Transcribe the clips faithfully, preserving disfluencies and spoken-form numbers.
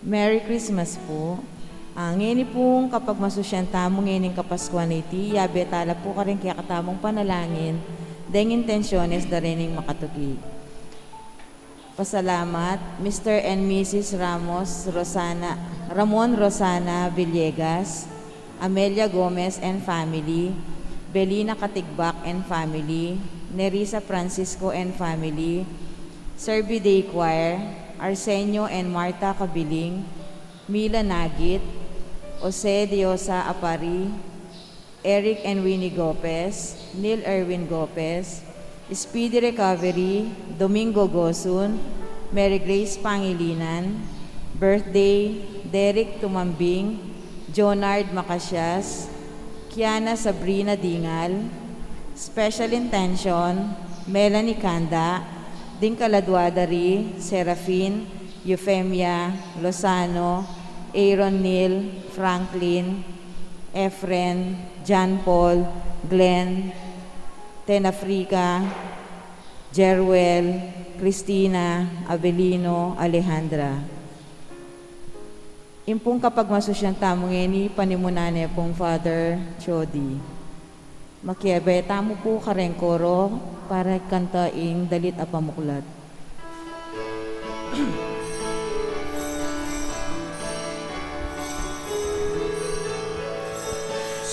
Merry Christmas po. Ah, ngeni pung kapagmasusyan tamu ngening Kapaskuan a iti, yabe tala po karing kekatamung panalangin deng intensyones da rening makatuki. Pasalamat, Mister and Missus Ramos Rosana, Ramon Rosana Villegas, Amelia Gomez and family, Belina Katigbak and family, Nerissa Francisco and family, Serbi Day Choir, Arsenio and Martha Kabiling, Mila Nagit, Jose Diosa Apari, Eric and Winnie Gopez, Neil Erwin Gopez, speedy recovery, Domingo Gosun, Mary Grace Pangilinan, birthday, Derek Tumambing, Jonard Macasias, Kiana Sabrina Dingal, special intention, Melanie Kanda, ding kaladua da ri, Serafin, Eufemia, Lozano, Aaron Neil, Franklin, Efren, John Paul, Glenn, Tenafrica, Jeruel, Christina, Avelino, Alejandra. Ing pung kapagmasusyan tamu ngeni, panimunan ne pung Father Jody. Makiabe tamu pu kareng koro para kanta ing dalit a pamuklat.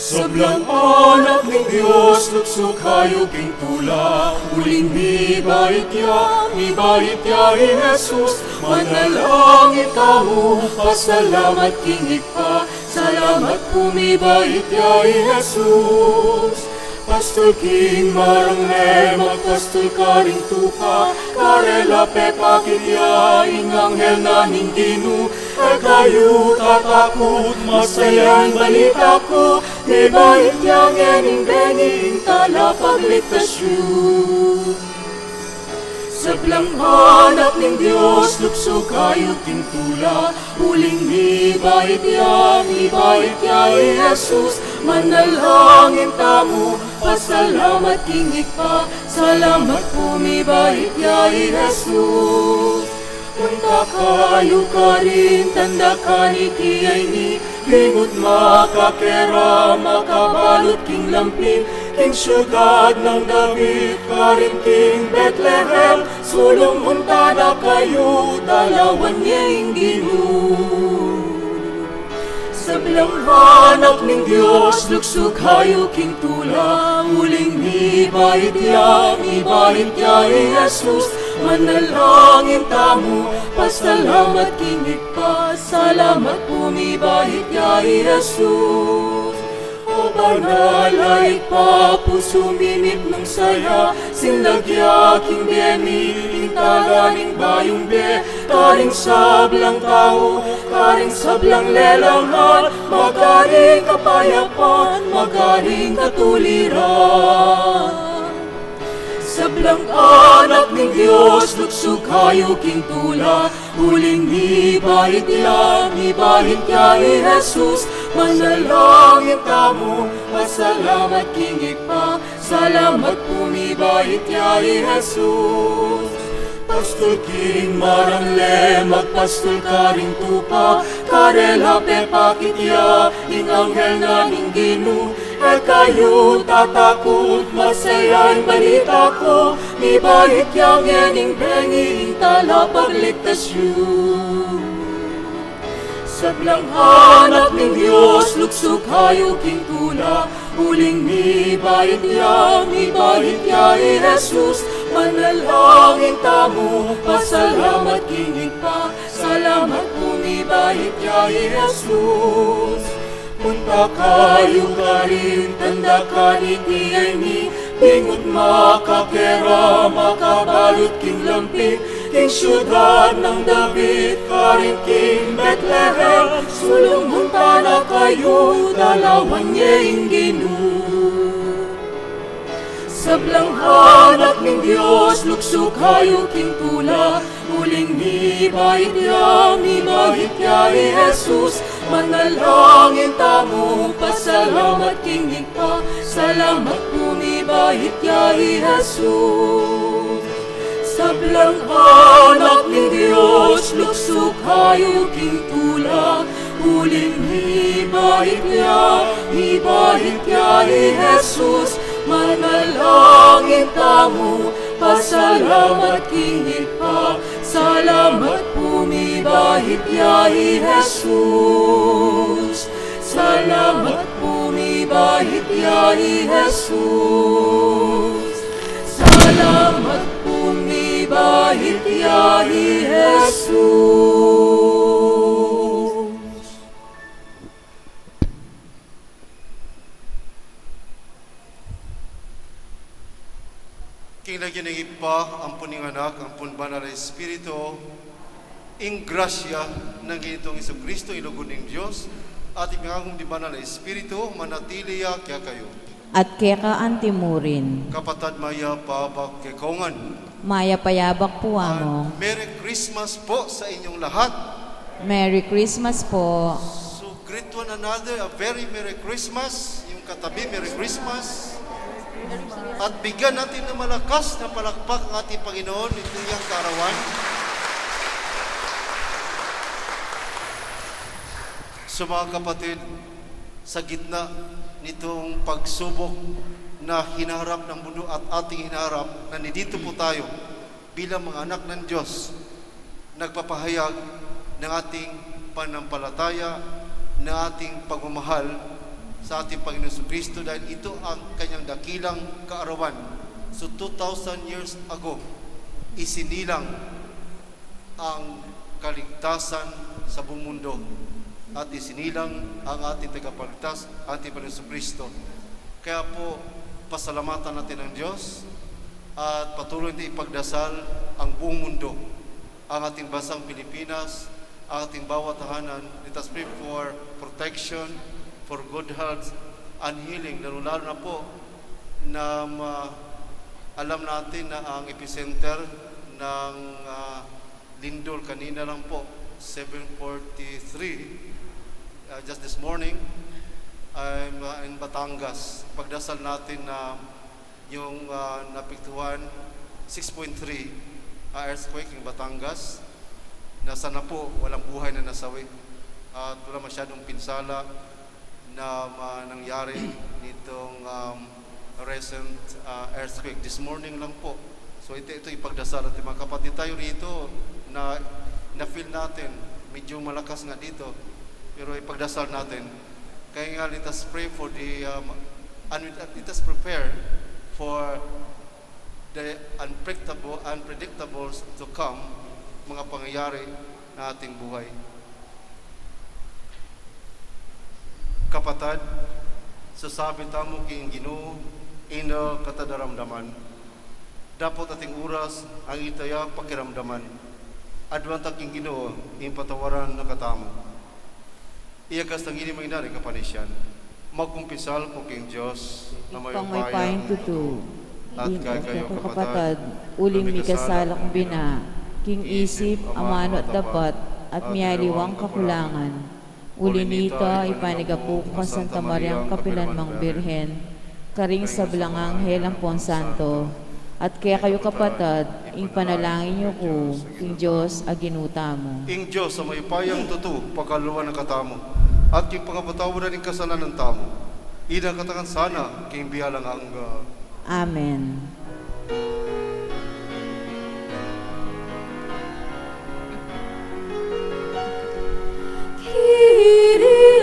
Sablang anak ning Dios, luksu kayu king tula, uling mibait ya, mibait ya i Jesus. Manalangin tamu, pasalamat king Ibpa, salamat pu mibait ya i Jesus. Pastul king marang ne, magpastul karing tupa, karela pepakit ya ing anghel na ning Ginu. E kayu tatakut, masaya ing balita ku, mibait ya ngening bengi ing talapagligtas yu. Sablang anak ning Dios, luksu kayu king tula, uling mibait ya, mibait ya i Jesus. Manalangin tamu, pasalamat king Ibpa, salamat pu mibait ya i Jesus. Punta kayu karin tandakan iti a ini, bingut makakera, makabalut king lampi, king siudad nang David, karin king Betlehem, sulung munta na kayu, dalawan ye ing Ginu. Sablang anak ning Dios, luksu kayu king tula, uling mibait ya, mibait ya i Jesus. Manalangin tamu, pasalamat king Ibpa, salamat pu mibait ya i Jesus. O banal a Ibpa, pusu mi mitmung saya, sinlagya king bie mi ing tala ning bayung bie, karing sablang tau, karing sablang lelangan, magaring kapayapan, magaring katuliran. Sablang anak ning Dios, luksu kayu king tula, uling mibait ya, mibait ya i Jesus. Manalangin tamu, pasalamat king Ibpa, salamat pu mibait ya i Jesus. Pastul king marang le, magpastul karing tupa, karela pepakit ya ing anghel na ning Ginu. E kayu tatakut, masaya ing balita ku, mibait ya ngening bengi ing talapagligtas yu. Sablang anak ning Dios, luksu kayu king tula, uling mibait ya, mibait ya i Jesus. Manalangin tamu, pasalamat king Ibpa, salamat pu mibait ya i Jesus. Punta kayu karin tandakan iti a ini, bingut makakera, makabalut king lampi, king siudad nang David, karin king Betlehem, sulung munta na kayu, dalawan ye ing Ginu. Sablang anak ning Dios, luksu kayu king tula, uling mibait ya, mibait ya i Jesus. Manalangin tamu, pasalamat king Ibpa, salamat pu mibait ya i Jesus. Sablang anak ning Dios, luksu kayu king tulang, uling mibait ya, mibait ya i Jesus, manalangin tamu, pasalamat king Ibpa. Salamat pu, mibait ya i Jesus. Salamat pu, mibait ya i Jesus. Salamat pu, mibait ya i Jesus. King lagyu ning Ibpa, ampon ning Anak, ampon Banal a Espiritu, ing grasya nang Ginitung Jesucristo, ing lugud ning Dios, at ing pangagum ning Banal a Espiritu, manatili ya kekayu. At keka antimurin. Kapatad, mayap a abak kekongan. Mayap a abak pu, Among. And Merry Christmas po sa inyong lahat. Merry Christmas po. So greet one another a very Merry Christmas. Yung katabi, Merry Christmas. At bigyan natin ng malakas na palakpak ang ating Panginoon nitong iyang kaarawan. So, mga kapatid, sa gitna nitong pagsubok na hinaharap ng mundo at ating hinaharap, nandito po tayo bilang mga anak ng Diyos, nagpapahayag ng ating pananampalataya, ng ating pagmamahal sa ating Panginoong Kristo, dahil ito ang kanyang dakilang kaarawan. So, two thousand years ago, isinilang ang kaligtasan sa buong mundo at isinilang ang ating tagapagligtas, ating Panginoong Kristo. Kaya po, pasalamatan natin ang Diyos at patuloy natin ipagdasal ang buong mundo, ang ating bansang Pilipinas, ang ating bawat tahanan. Let us pray for protection, for good health, and healing, lalo-lalo na po na ma-, alam natin na ang epicenter ng, ah, lindol kanina lang po, seven forty-three, ah, just this morning, I'm, ah, in Batangas. Pagdasal natin na yung, ah, naapektuhan, six point three, ah, earthquake in Batangas, na sana po walang buhay na nasawi at wala masyadong pinsala na, ah, nangyari nitong, um, recent, ah, earthquake this morning lang po. So ito, ito ipagdasal natin, mga kapatid tayo rito na na-feel natin, medyo malakas nga dito, pero ipagdasal natin. Kaya nga, let us pray for the, um, and let us prepare for the unpredictable, unpredictables to come, mga pangyayari na ating buhay. Kapatad, sasabi tamu king Ginu, ing kata daramdaman. Dapot ating uras, ang ita ya pakiramdaman. Aduan ta king Ginu, ing patawaran na katamu. Iyagas tang ini manginan ing kapanisian. Magkumpisal ko king Dios a mayupayang tutu, at kekayu kapatad, uling mikasala kung bina, king isip, amanu at dapat, at mialiwang kakulangan. Uli nita, ipanigapu ku kang Santa Mariang kapilanmang Birhen, karing sablang anghel ampon santo, at kekayu kapatad, ipanalangin yu ku king Dios a Ginu tamu. Ing Dios a mayupayang tutu, pakaluluan na katamu, at king pangapatawad na ning kasalanan tamu, idala na katamu sana king bie alang angga. Amen. Kyrie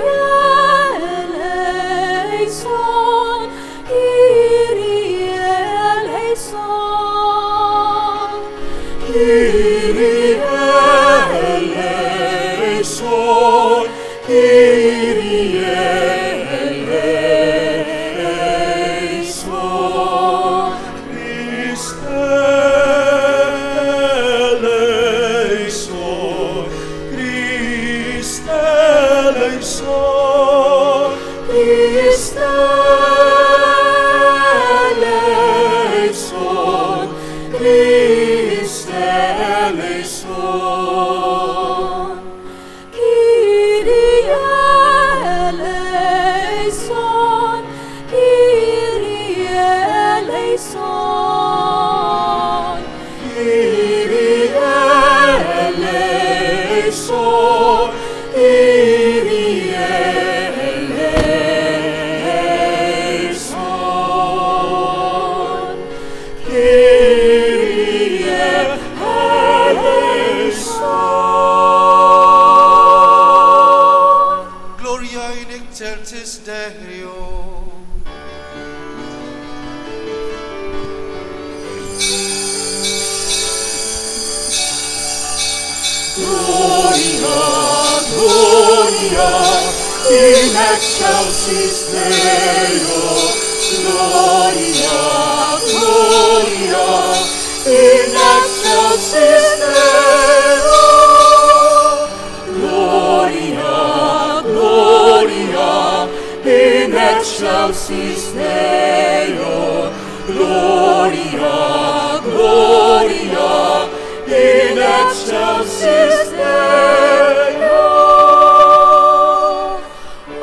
eleison, Kyrie eleison, Kyrie eleison, Kyrie eleison. Christe Gloria in excelsis Deo. Gloria, Gloria in excelsis Deo. Gloria, Gloria in excelsis Deo. Gloria, Gloria in excelsis Deo.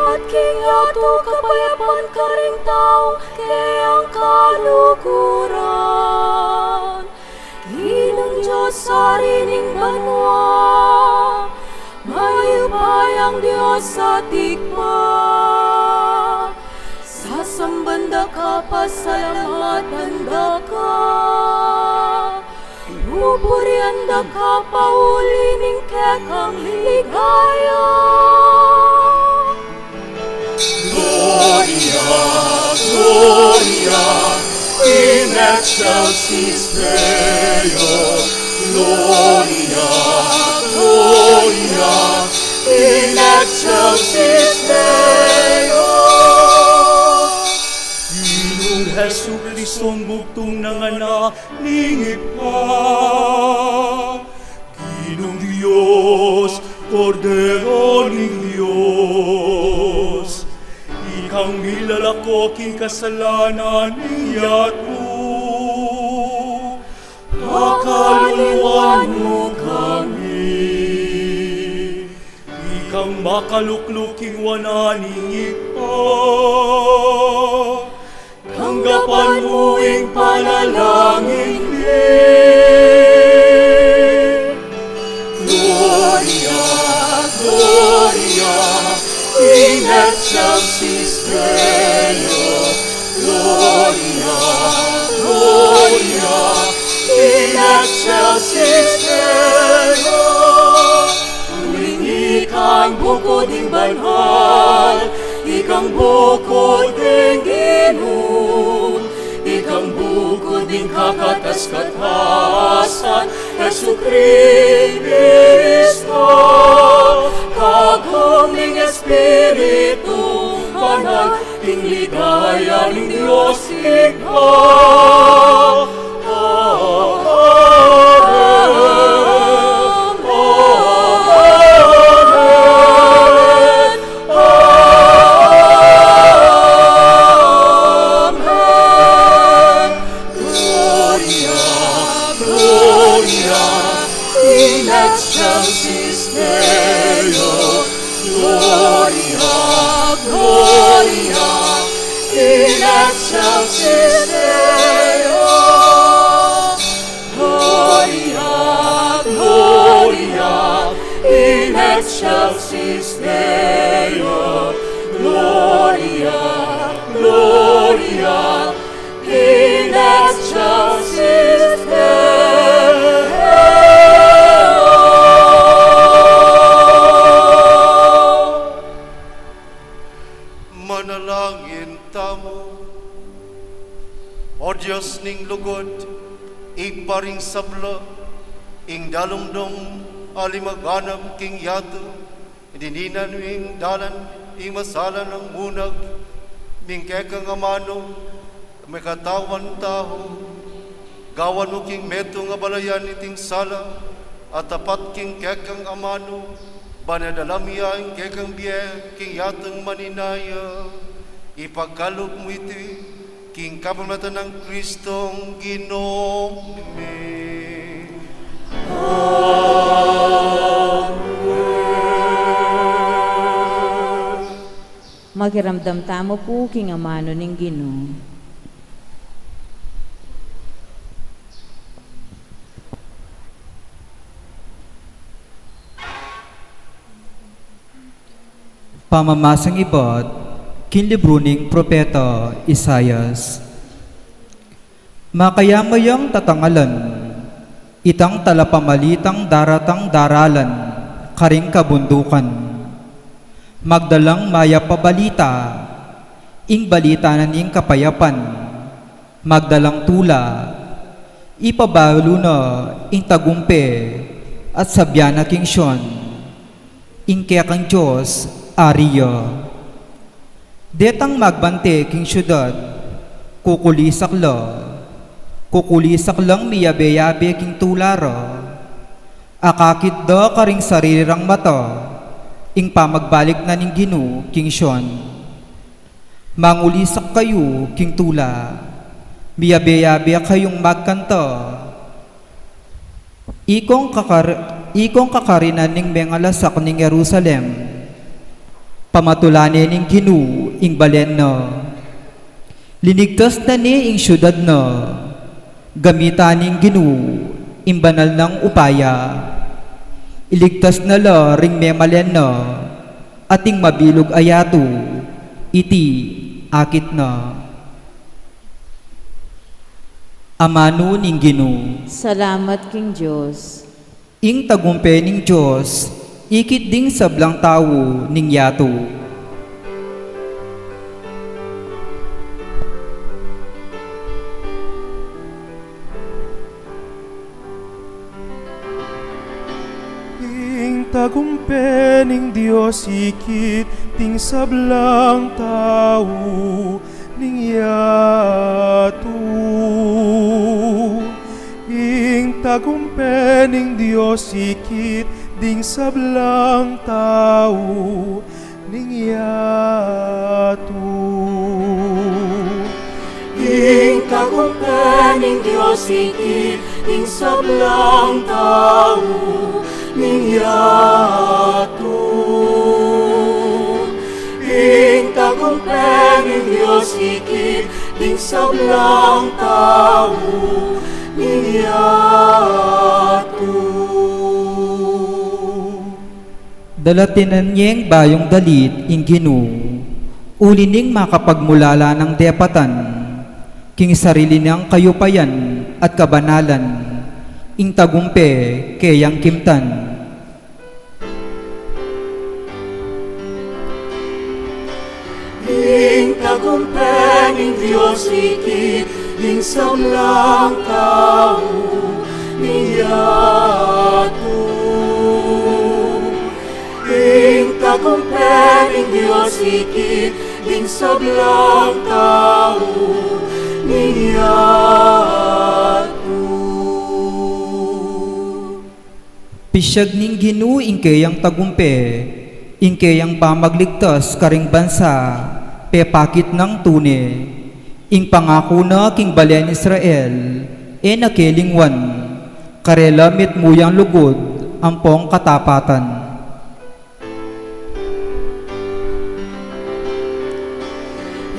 At king yatu kapayapan karing tau, kayang kaluguran. Ginung Dios, Ari ning banua, mayupayang Dios at Ibpa, sasamban da ka, pasalamatan da ka, pupurian da ka pauli ning kekang ligaya. Gloria, Gloria in excelsis Deo. Gloria, Gloria in excelsis Deo. Ginung Jesucristo, bugtung nang Anak ning Ibpa, Ginung Dios, Kordero ning Dios, ikang milalako king kasalanan ning yatu, pakaluluan mu kami. Ikang makalukluk king wanan ning Ibpa, tanggapan mu ing panalangin mi. Gloria, Gloria in excelsis Deo. Gloria, Gloria in excelsis Deo. Uling ikang bukud ing banal, ikang bukud ing Ginu, ikang bukud ing kakatas-katasan, Jesucristo, kagum ning Espiritu Banal, ing ligaya ning Dios Ibpa. Amen. Amen. Amen. Gloria, Gloria in excelsis Deo. Gloria, Gloria in excelsis Deo. Gloria, Gloria in excelsis Deo. Gloria, Gloria in excelsis Deo. Manalangin tamu. O Dios ning lugud, Ibpa ring sabla, ing dalumdum a limaganap king yatu, dininan mu ing dalan ning masalang munag, ming kekang amanu, mekatawan tau, gawan mu king metung a balayan iting sala, a tapat king kekang amanu, ban e dalam ya ing kekang bie king yatung maninaya, ipagkalub mu iti, king kapamilatan nang Kristong Ginu mi. Amen. Makiramdam tamu pu king amanu ning Ginu. Pamamasang ibat king libru ning propeta Isaias. Makayame yang tatangalan, itang talapamalitang daratang daralan karing kabundukan. Magdalang mayap a balita, ing balita na ning kapayapan. Magdalang tula, ipabalu na ing tagumpe at sabian na king Sion, Ing kekang Dios, Ari ya. Detang magbante king siudad, kukulisak la, kukulisak lang miyabe-yabe king tula ra, akakit da karing sarili rang mata ing pamagbalik na ning Ginu king Sion. Mangulisak kayu king tula, miyabe-yabe kayung magkanta. Ikong kakar-, ikong kakarinan ning mengalasak ning Jerusalem. Pamatulan ne ning Ginu ing balen na. Linigtas na ne ing siudad na. Gamitan ning Ginu ing banal nang upaya. Iligtas na la ring memalen na, at ing mabilug a yatu, iti akit na. Amanu ning Ginu. Salamat king Dios. Ing tagumpe ning Dios, ikit ding sablang tau ning yatu. Ing tagumpe ning Dios, ikit ding sablang tau ning yatu. Ing tagumpe ning Dios, ikit ding sablang tau ning yatu. Ing tagumpe ning Dios, ikit ding sablang tau ning yatu. Ing tagumpe ning Dios, ikit ding sablang tau ning yatu. Dalatinan yeng bayung dalit ing Ginu, uli ning makapagmulala nang depatan, king sarili nang kayupayan at kabanalan, ing tagumpe keyang kimtan. Ing tagumpe ning Dios, ikit ding sablang tau ning yatu. Ing tagumpe ning Dios, ikit ding sablang tau ning yatu. Pisyag ning Ginu ing keyang tagumpe, ing keyang pamagligtas karing bansa, pepakit nang tune. Ing pangaku na king balen Israel, e na kelingwan, karela mitmu yang lugud ampong katapatan.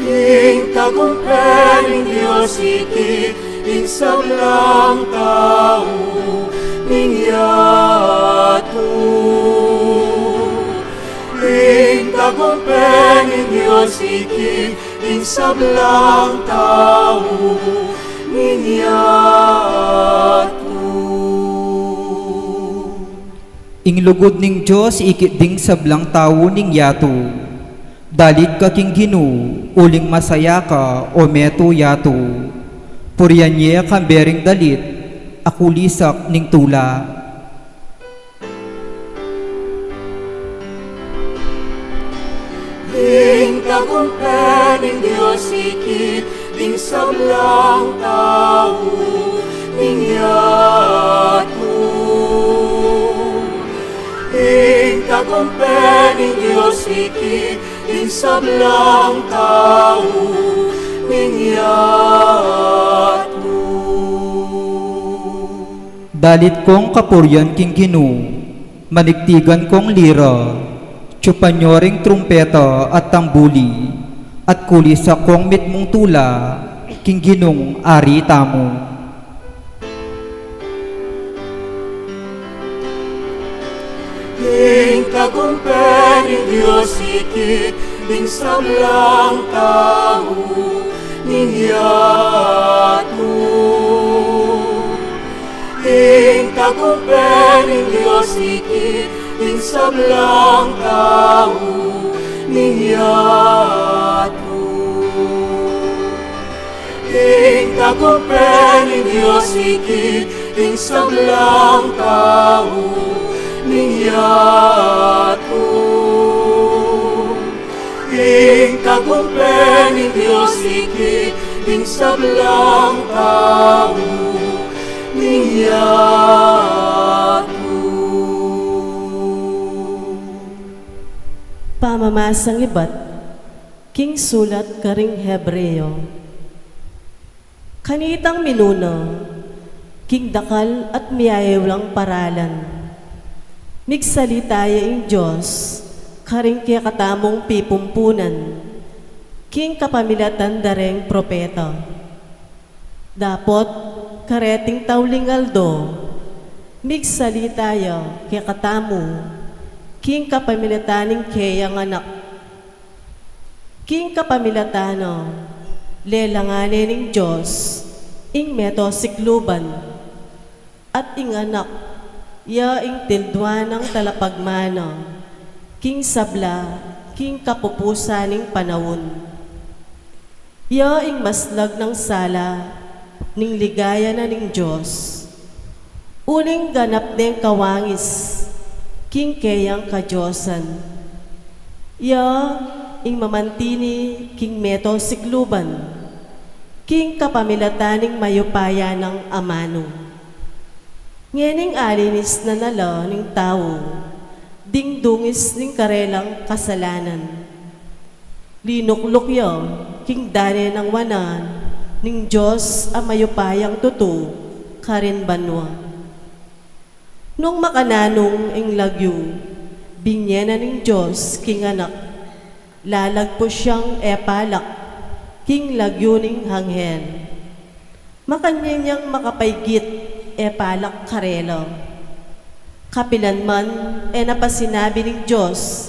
Ing tagumpe ning Dios, ikit ding sablang tau ning yatu. Ing tagumpe ning Dios, ikit ding sablang tau ning yatu. Ing lugud ning Dios ikit ding sablang tau ning yatu. Dalit ka king Ginu, uling masaya ka, o metung yatu. Purian ye kambe ring dalit a kulisak ning tula. Ing tagumpe ning Dios ikit ding sablang tau ning yatu. Ing tagumpe ning Dios ikit ding sablang tau ning yatu. Dalit kong kapurian king Ginu, manigtigan kong lira, tsupan yo ring trumpeta at tambuli, at kulisak kong mitmung tula king Ginung Ari tamu. Ing tagumpe ning Dios ikit ding sablang tau ning yatu. Ing tagumpe ning Dios ikit ding sablang tau ning yatu. Ing tagumpe ning Dios ikit ding sablang tau ning yatu. Ing tagumpay ning Dios, iki ing sablang tau ning yatu. Pamamasang ibat king sulat karing Hebreo. Kanitang minuna, king dakal at miyayulang paralan, migsalita ya ing Dios karing kekatamung pipumpunan, king kapamilatan da reng propeta. Dapot kareting tauling aldo, migsalita ya kekatamu king kapamilatan ning keyang Anak. King kapamilatan na, lelangan ne ning Dios ing meto sikluban, at ing Anak ya ing tilduan nang talapagmana king sabla king kapupusan ning panaun. Ya ing maslag nang sala ning ligaya na ning Dios, uling ganap neng kawangis king keyang kadiosan. Ya ing mamantini king meto sikluban, king kapamilatan ning mayupaya nang amanu. Ngening alinis na na la ning tau ding dungis ning karelang kasalanan, linukluk ya king dane nang wanan ning Dios a mayupayang tutu karin banua. Nung makananung ing lagyu, binye na ning Dios king Anak, lalagpus yang e palak king lagyu ning anghel. Makanyan yang makapaygit e palak karela. Kapilan man e na pa sinabi ning Dios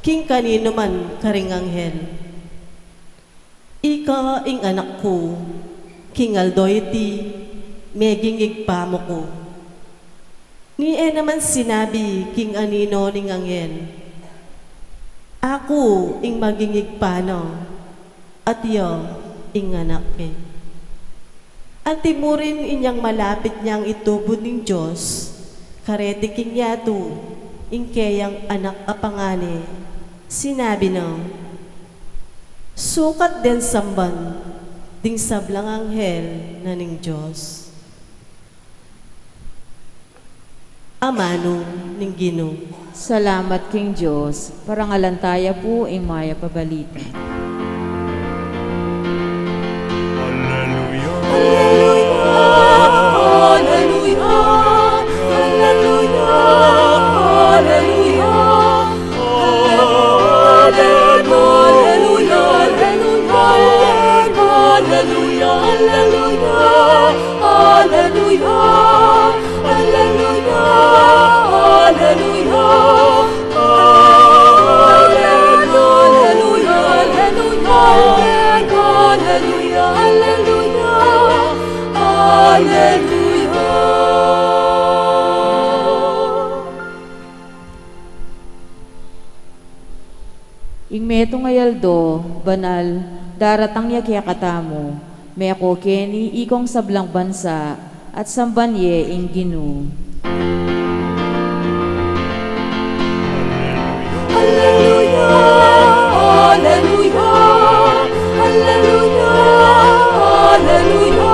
king kaninu man karing anghel, "Ika ing Anak ku, king aldo iti meging Ibpa mu ku." Ni e naman sinabi king anino ning anghel, "Aku ing maging Ibpa na, at iya ing Anak e." Antimurin inyang malapit nang itubud ning Dios kareti king yatu ing keyang Anak a pangane, sinabi na, "Sukat den samban ding sablang anghel na ning Dios." Amanu ning Ginu. Salamat king Dios. Parangalan taya pu ing mayap a balita. Alleluia, alleluia, alleluia, alleluia. Ing metung a aldo banal daratang ya kekatamu, meko keni ikong sablang bansa, at samban ye ing Ginu. Alleluia, alleluia, alleluia, alleluia.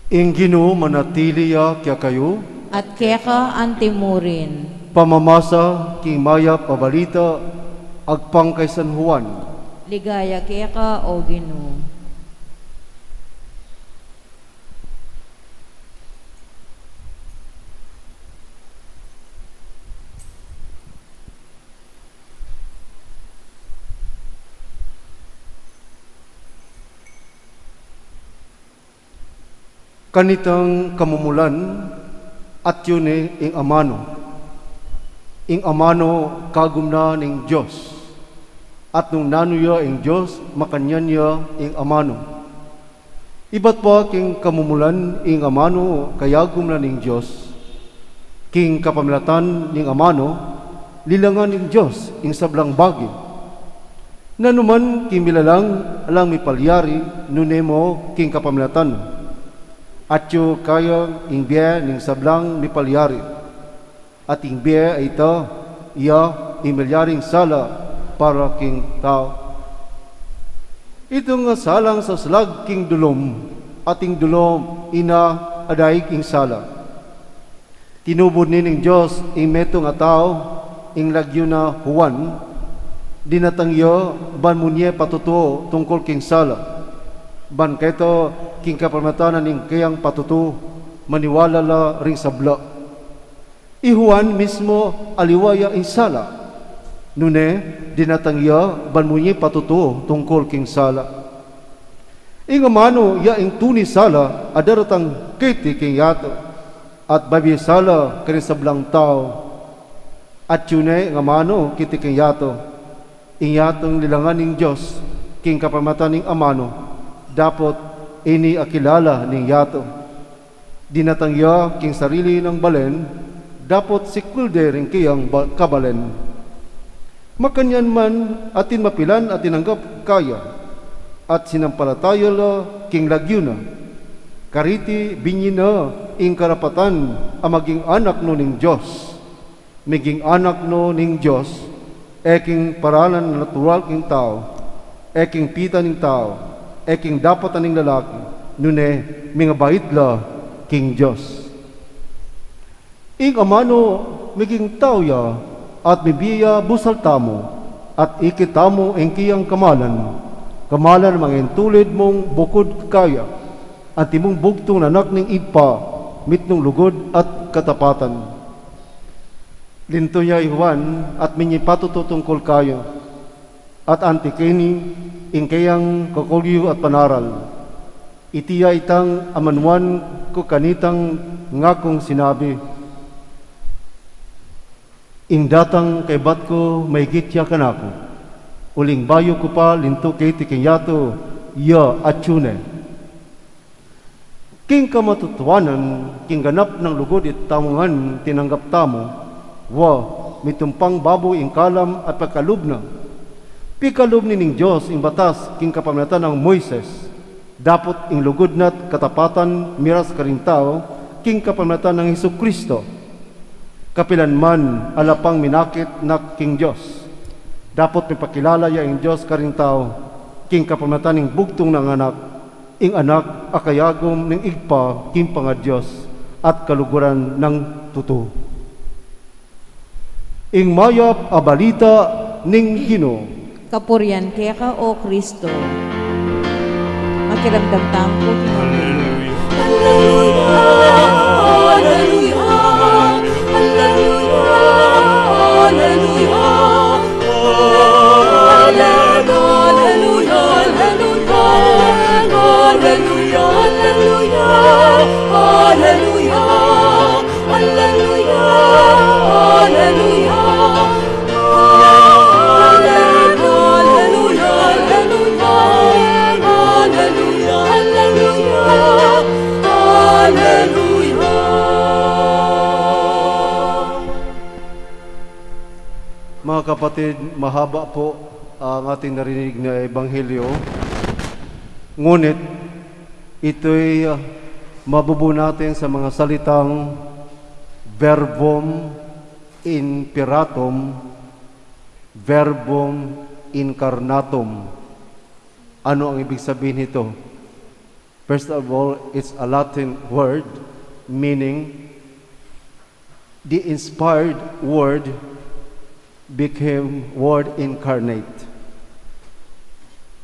Ing Ginu manatili ya kekayu. At keka antimurin. Pamamasa king mayap a balita agpang kay San Juan. Ligaya keka, O Ginu. Kanitang kamumulan, atyu ne ing amanu. Ing amanu kayagum na ning Dios, at nung nanu ya ing Dios, makanyan ya ing amanu. Ibat pa king kamumulan ing amanu kayagum na ning Dios, king kapamilatan ning amanu, lilangan ning Dios ing sablang bage. Nanu man king milalang, alang mipalyari, nune mu king kapamilatan. Atyu kaya ing bie ning sablang mipalyari. At ing bie a ita, iya ing milyaring sala para king tau. Itung salang sasalag king dulum, at ing dulum ina adaig ing sala. Tinubud ne ning Dios ing metung a tau, ing lagyu na Juan, dinatang ya ban munye patutu tungkul king sala. Ban keta king kapamilatan ning kayang patutu, maniwala la ring sabla. I Juan mismu aliwa ya ing sala. Nune, dinatang ya ban munye patutu tungkul king sala. Ing amanu ya ing tuni sala a daratang keti king yatu, at babie sala karing sablang tau. Atyu ne ing amanu keti king yatu. Ing yatung lilangan ning Dios king kapamilatan ning amanu, dapot ini akilala ning yatu. Dinatang ya king sarili nang balen, dapot sikul de ring kayang ba-, kabalen. Makanyan man atin mapilan a tinanggap kaya, at sinampalataya la king lagyu na. Kariti binye na ing karapatan a maging anak no ning Dios. Miging anak no ning Dios, e king paralan natural king tau, e king pita ning tau, e king dapatan ning lalaki, nune mingabait la king Dios. Ing amanu miging tau ya, at mibie ya busal tamu, at ikit tamu ing kayang kamalan, kamalan mangintulid mung bukud kaya, antimong bugtung na anak ning Ibpa, mitmung lugud at katapatan. Linto ya i Juan at minye patutu tungkul kaya, at anti keni ing kayang kakulyu at panaral. Iti ya itang amanuan ku kanitang ngakung sinabi, ing datang kaybat ku maigit ya kanaku, uling bayu ku pa linto keti king yatu, ya atyu ne. King kamatutuanan, king ganap nang lugud itamu ngan tinanggap tamu, wa, mitumpang babo ing kalam at pagkalub na. Pikalub ne ning Dios ing batas king kapamilatan nang Moises, dapot ing lugud na't katapatan miras karing tau king kapamilatan nang Jesu-Cristo. Kapilan man ala pang minakit na king Dios, dapot mipakilala ya ing Dios karing tau king kapamilatan ning bugtung nang Anak, ing Anak a kayagum ning Ibpa king pangaDios at kaluguran nang tutu. Ing mayap a balita ning Ginu. Kapurian keka, O Kristo. Makiramdam tamu king Haleluya. Haleluya, haleluya, haleluya, haleluya. Haleluya, haleluya, haleluya, haleluya, haleluya. Haleluya, haleluya, haleluya. Haleluya, haleluya, haleluya, haleluya. Haleluya. Mga kapatid, mahaba po ang ating narinig na ebanghelyo. Ngunit ito'y, ah, mabubuo natin sa mga salitang verbum imperatum, verbum incarnatum. Ano ang ibig sabihin nito? First of all, it's a Latin word meaning the inspired word became word incarnate.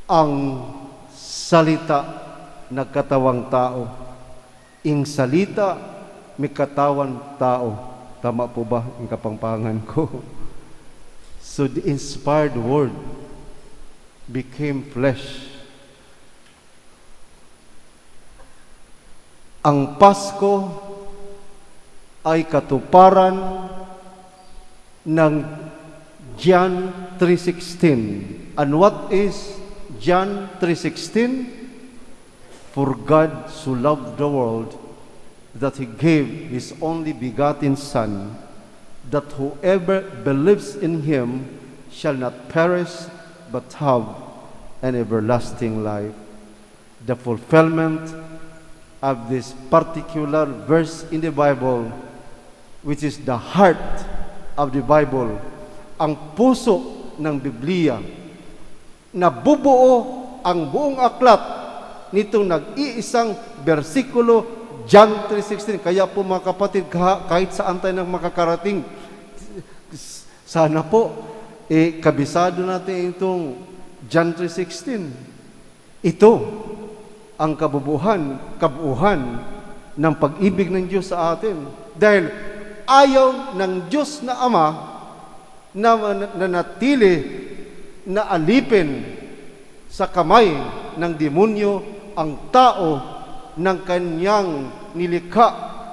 Ang salita nagkatawang tao. Ing salita mikatawan tao. Tama po ba ing Kapampangan ku? So the inspired word became flesh. Ang Pasko ay katuparan ng John three sixteen. And what is John three sixteen? "For God so loved the world that he gave his only begotten Son, that whoever believes in him shall not perish but have an everlasting life." The fulfillment of this particular verse in the Bible, which is the heart of the Bible, ang puso ng Biblia, nabubuo ang buong aklat nitong nag-iisang bersikulo, John three sixteen. Kaya po, mga kapatid, kaha-, kahit saan tayo nang makakarating, s-, sana po, eh, kabisado natin itong John three sixteen. Ito ang kabubuhan, kabuuhan ng pag-ibig ng Diyos sa atin. Dahil ayaw ng Diyos na Ama na nanatili na alipin sa kamay ng demonyo ang tao ng kanyang nilikha,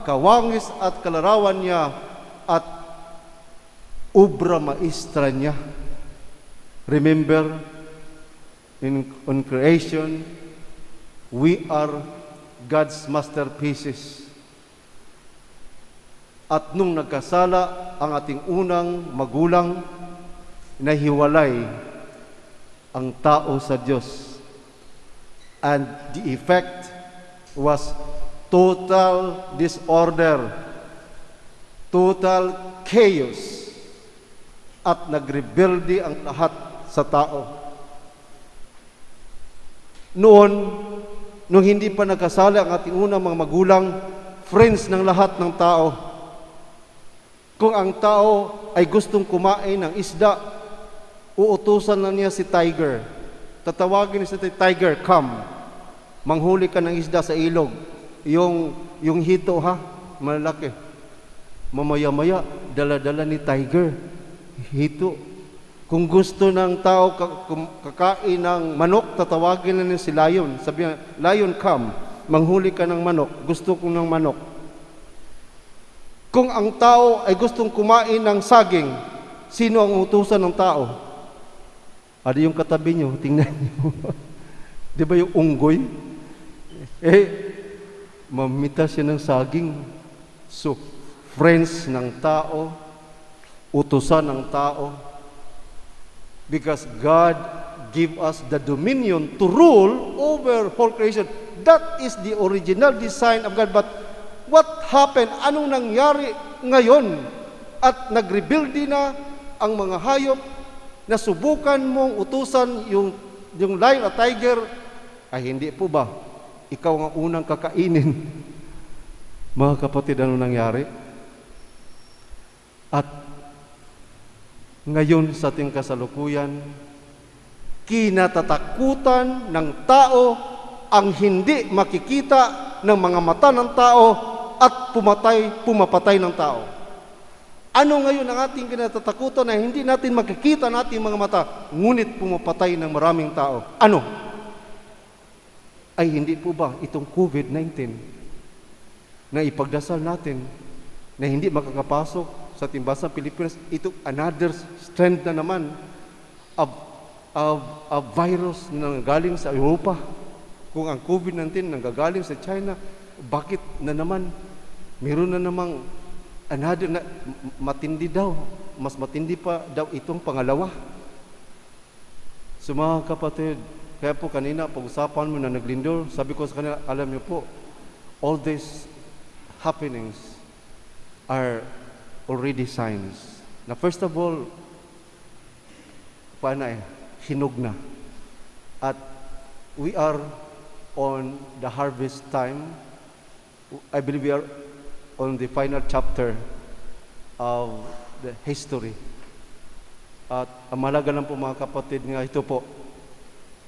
kawangis at kalarawan niya at obra maestra niya. Remember, in, in creation, we are God's masterpieces. At nung nagkasala ang ating unang magulang, nahiwalay ang tao sa Diyos. And the effect was total disorder, total chaos, at nagrebelde ang lahat sa tao. Noon, nung hindi pa nagkasala ang ating unang mga magulang, friends ng lahat ng tao. Kung ang tao ay gustong kumain ng isda, uutusan na niya si tiger. Tatawagin niya si tiger, "Come, manghuli ka ng isda sa ilog." Yung, yung hito, ha, malalaki. Mamaya-maya, dala-dala ni tiger, hito. Kung gusto ng tao ka-, kum-, kakain ng manok, tatawagin na niya si lion. Sabi niya, "Lion, come, manghuli ka ng manok. Gusto ko ng manok." Kung ang tao ay gustong kumain ng saging, sino ang utusan ng tao? Adi yung katabi nyo, tingnan nyo. Di ba yung unggoy? Eh, mamita siya ng saging. So, friends ng tao, utusan ng tao. Because God give us the dominion to rule over whole creation. That is the original design of God. But what happened? Anong nangyari ngayon? At nagrebelde na ang mga hayop, nasubukan mong utusan yung, yung lion at tiger, ay hindi po ba ikaw ang unang kakainin? Mga kapatid, ano nangyari? At ngayon sa ating kasalukuyan, kinatatakutan ng tao ang hindi makikita ng mga mata ng tao at pumatay, pumapatay ng tao. Ano ngayon ang ating kinatatakutan na hindi natin makikita ng ating mga mata, ngunit pumapatay ng maraming tao? Ano? Ay, hindi po ba itong covid nineteen na ipagdasal natin na hindi makakapasok sa ating bansang Pilipinas, ito another strand na naman of, of, of virus na galing sa Europa? Kung ang covid nineteen nanggagaling sa China, bakit na naman meron na namang another na m-, matindi daw, mas matindi pa daw itong pangalawa? So, mga kapatid, kaya po kanina pag-usapan mo na naglindol, sabi ko sa kanila, "Alam niyo po, all these happenings are already signs." Na first of all, paano eh, hinog na. At we are on the harvest time. I believe we are on the final chapter of the history. At ang mahalaga lang po, mga kapatid, nga ito po,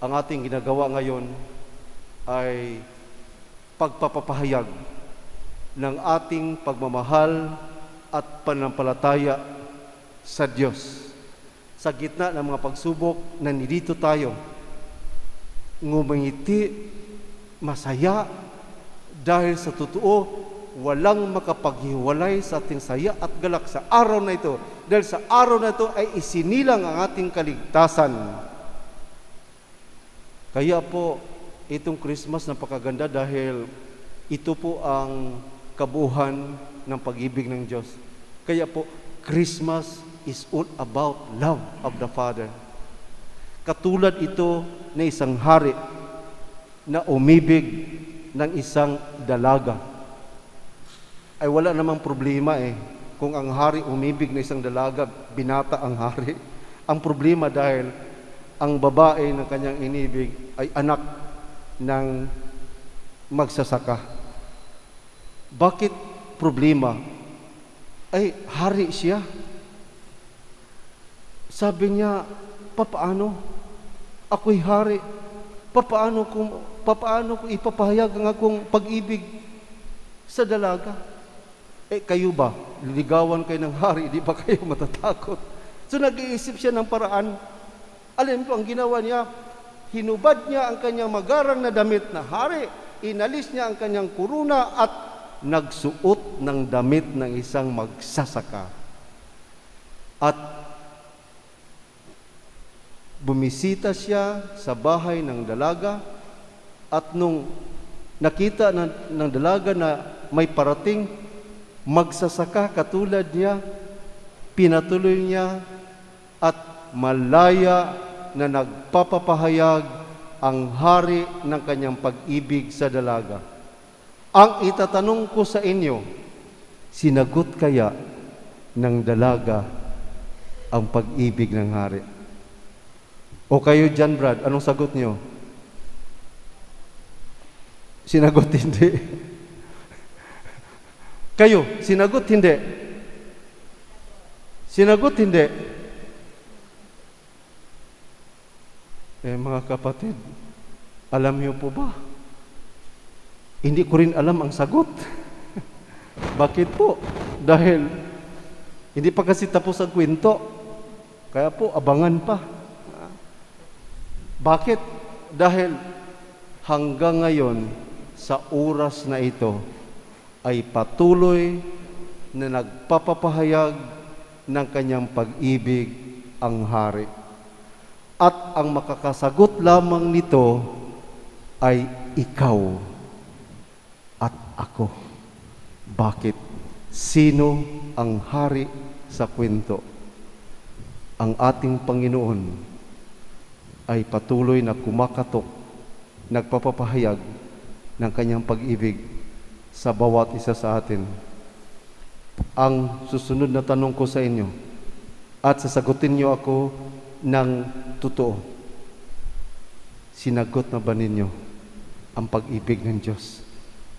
ang ating ginagawa ngayon ay pagpapapahayag ng ating pagmamahal at pananampalataya sa Diyos. Sa gitna ng mga pagsubok, nandito tayo. Ngumingiti, masaya, dahil sa totoo, Walang makapaghiwalay sa ating saya at galak sa araw na ito, dahil sa araw na ito ay isinilang ang ating kaligtasan. Kaya po, itong Christmas, napakaganda dahil ito po ang kabuuhan ng pag-ibig ng Diyos. Kaya po, Christmas is all about love of the Father. Katulad ito na isang hari na umibig ng isang dalaga. Ay, wala namang problema eh. Kung ang hari umibig ng isang dalaga, binata ang hari. Ang problema dahil ang babae ng kanyang inibig ay anak ng magsasaka. Bakit problema? Ay, hari siya. Sabi niya, "Papaano? Ako'y hari. Papaano ko, papaano ko ipapahayag ang akong pag-ibig sa dalaga?" Eh, kayo ba? Liligawan kayo ng hari, di ba kayo matatakot? So, nag-iisip siya ng paraan. Alam po, ang ginawa niya, hinubad niya ang kanyang magarang na damit na hari, inalis niya ang kanyang kuruna at nagsuot ng damit ng isang magsasaka. At bumisita siya sa bahay ng dalaga, at nung nakita na, ng dalaga na may parating magsasaka katulad niya, pinatuloy niya at malaya na nagpapapahayag ang hari ng kanyang pag-ibig sa dalaga. Ang itatanong ko sa inyo, sinagot kaya ng dalaga ang pag-ibig ng hari? O kayo diyan, Brad, anong sagot niyo? Sinagot hindi. Kayo, sinagot hindi. Sinagot hindi. Eh, mga kapatid, alam niyo po ba? Hindi ko rin alam ang sagot. Bakit po? Dahil hindi pa kasi tapos ang kwento. Kaya po, abangan pa. Bakit? Dahil hanggang ngayon, sa oras na ito, ay patuloy na nagpapapahayag ng kanyang pag-ibig ang hari. At ang makakasagot lamang nito ay ikaw at ako. Bakit? Sino ang hari sa kwento? Ang ating Panginoon ay patuloy na kumakatok, nagpapapahayag ng kanyang pag-ibig sa bawat isa sa atin. Ang susunod na tanong ko sa inyo, at sasagutin niyo ako ng totoo, sinagot na ba ninyo ang pag-ibig ng Diyos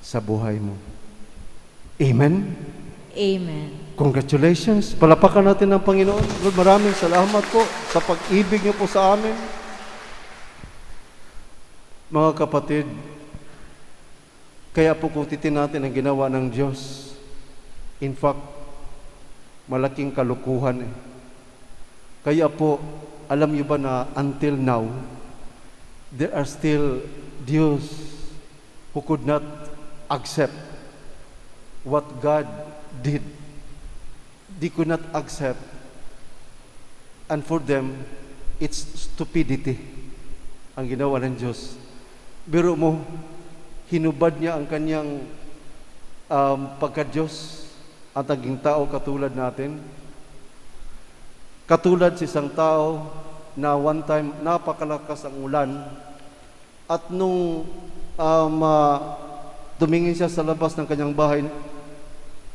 sa buhay mo? Amen? Amen. Congratulations. Palapakan natin ang Panginoon. Lord, maraming salamat po sa pag-ibig niyo po sa amin. Mga kapatid, kaya po kung titingnan natin ang ginawa ng Diyos, in fact, malaking kalukuhan eh. Kaya po, alam niyo ba na until now, there are still Jews who could not accept what God did. They could not accept. And for them, it's stupidity ang ginawa ng Diyos. Biro mo, hinubad niya ang kanyang, um, pagka-Diyos at naging tao katulad natin. Katulad sa isang tao na one time, napakalakas ang ulan. At nung, um, ah, tumingin siya sa labas ng kanyang bahay,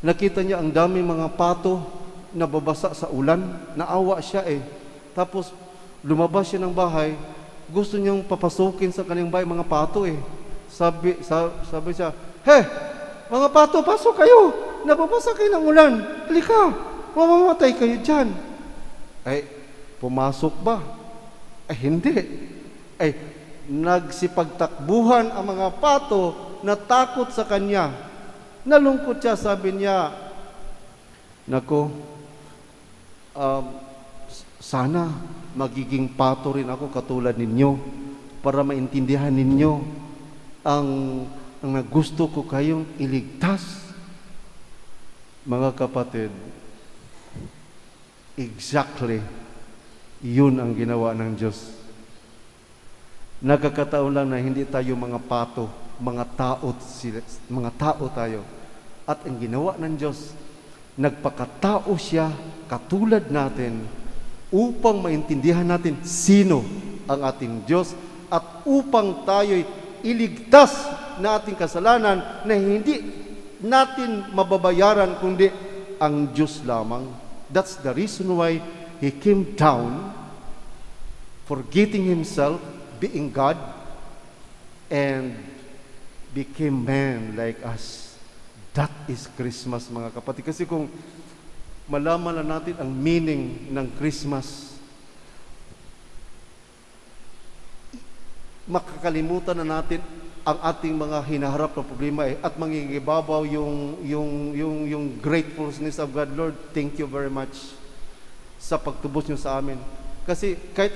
nakita niya ang daming mga pato na babasa sa ulan. Naawa siya eh. Tapos, lumabas siya ng bahay, gusto niyang papasukin sa kanyang bahay mga pato eh. Sabi, sa-, sabi siya, "He! Mga pato, pasok kayo! Nababasa kayo ng ulan! Halika! Mamamatay kayo dyan!" Ay, pumasok ba? Ay, hindi. Ay, nagsipagtakbuhan ang mga pato na takot sa kanya. Nalungkot siya, sabi niya, "Naku, um, s-, sana magiging pato rin ako katulad ninyo para maintindihan ninyo ang, ang gusto ko kayong iligtas." Mga kapatid, exactly yun ang ginawa ng Diyos. Nagkakataon lang na hindi tayo mga pato, mga tao, sila, mga tao tayo. At ang ginawa ng Diyos, nagpakatao siya katulad natin upang maintindihan natin sino ang ating Diyos at upang tayo'y iligtas na ating kasalanan na hindi natin mababayaran kundi ang Diyos lamang. That's the reason why He came down, forgetting Himself, being God, and became man like us. That is Christmas, mga kapatid. Kasi kung malaman na natin ang meaning ng Christmas, makakalimutan na natin ang ating mga hinaharap na problema eh, at mangingibabaw yung, yung, yung, yung gratefulness of God. "Lord, thank you very much sa pagtubos niyo sa amin." Kasi kahit,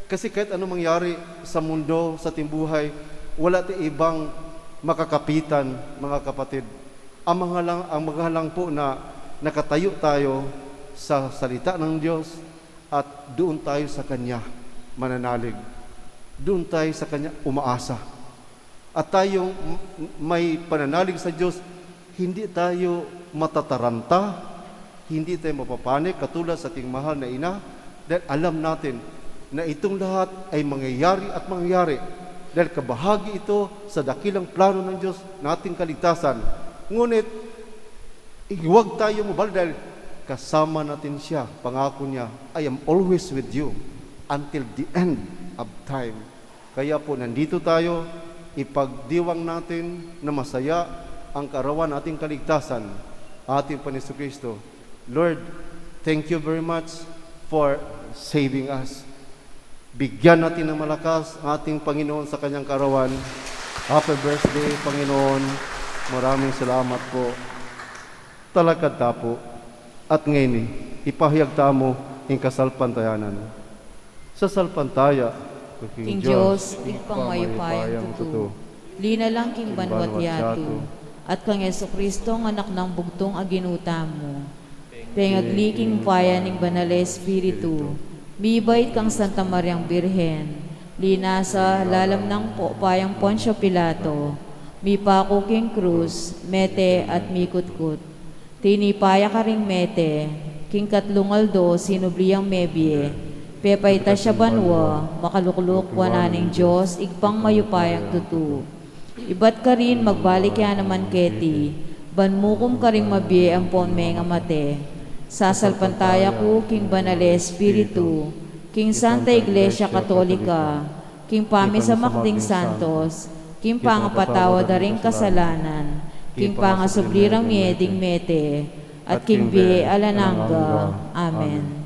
kasi kahit ano mangyari sa mundo, sa ating buhay, wala tayong ibang makakapitan, mga kapatid. Ang mga lang, ang mga lang po na nakatayo tayo sa salita ng Diyos at doon tayo sa Kanya mananalig. Doon tayo sa Kanya umaasa. At tayong m-, may pananalig sa Diyos, hindi tayo matataranta, hindi tayo mapapanik katulad sa ating mahal na ina, dahil alam natin na itong lahat ay mangyayari at mangyayari dahil kabahagi ito sa dakilang plano ng Diyos na ating kaligtasan. Ngunit, huwag tayo mabala dahil kasama natin siya. Pangako niya, "I am always with you until the end of time." Kaya po, nandito tayo, ipagdiwang natin na masaya ang kaarawan ating kaligtasan, ating Panginoon Kristo. Lord, thank you very much for saving us. Bigyan natin ng malakas ang ating Panginoon sa kanyang kaarawan. Happy birthday, Panginoon. Maraming salamat po. Talakad ta po. At ngeni, ipahayag tamu ing kasalpantayanan. Sasalpantaya ku king Dios, ing pangmayupayang tutu, linalang king banwa't yatu, at kang Jesucristo, ang Anak nang bugtung a Ginu tamu. Pengagli king upaya ning Banal a Espiritu, mibait kang Santa Mariang Birhen, linasa lalam nang upayang Poncio Pilato, mipaku king krus, mete at mikutkut. Tinipa ya karing mete, king katlung aldo sinubli yang mebie, pepaitas ya banua, makalukluk wanan ning Dios, Ibpang mayupayang tutu. Ibat karin magbalik ya naman keti, ban mukum karing mabie ampon mengamate. Sasalpantaya ku king Banal a Espiritu, king Santa Iglesia Katolika, king pamisamak ding santos, king pangapatawad da ring kasalanan, king pangasubli rang mie ding mete, at king bie alang angga. Amen.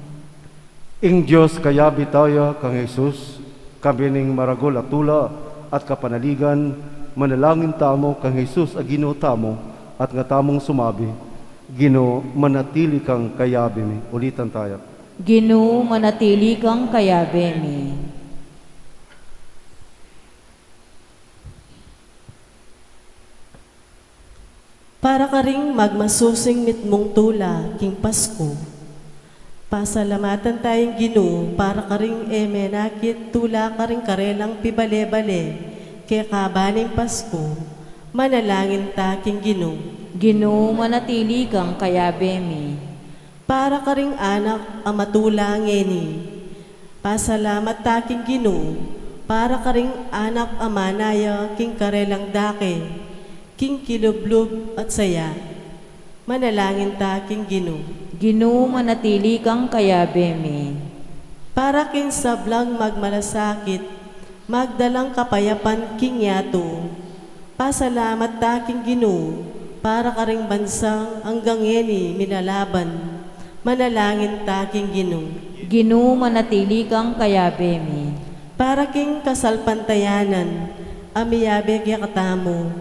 Ing Dios kayabe ta ya kang Jesus, kayabe ning maragul a tula at kapanaligan, manalangin tamu kang Jesus a Ginu tamu, at nga tamung sumabi, "Ginu, manatili kang kayabe mi." Ulitan taya. Ginu, manatili kang kayabe mi. Para karing magmasusing mitmung tula king Pasku. Pasalamatan taya ing Ginu para karing e menakit tula karing karelang pibale-bale kekaba ning Pasku. Manalangin ta king Ginu. Ginu, manatili kang kayabe mi. Para karing anak a matula ngeni. Pasalamat ta king Ginu, para karing anak a mana ya king karelang dake, king kilublub at saya. Manalangin ta king Ginu. Ginu, manatili kang kayabe mi. Para king sablang magmalasakit, magdalang kapayapan king yatu. Pasalamat ta king Ginu, para karing bansang anggang ngeni milalaban. Manalangin ta king Ginu. Ginu, manatili kang kayabe mi. Para king kasalpantayanan a miyabe kekatamu.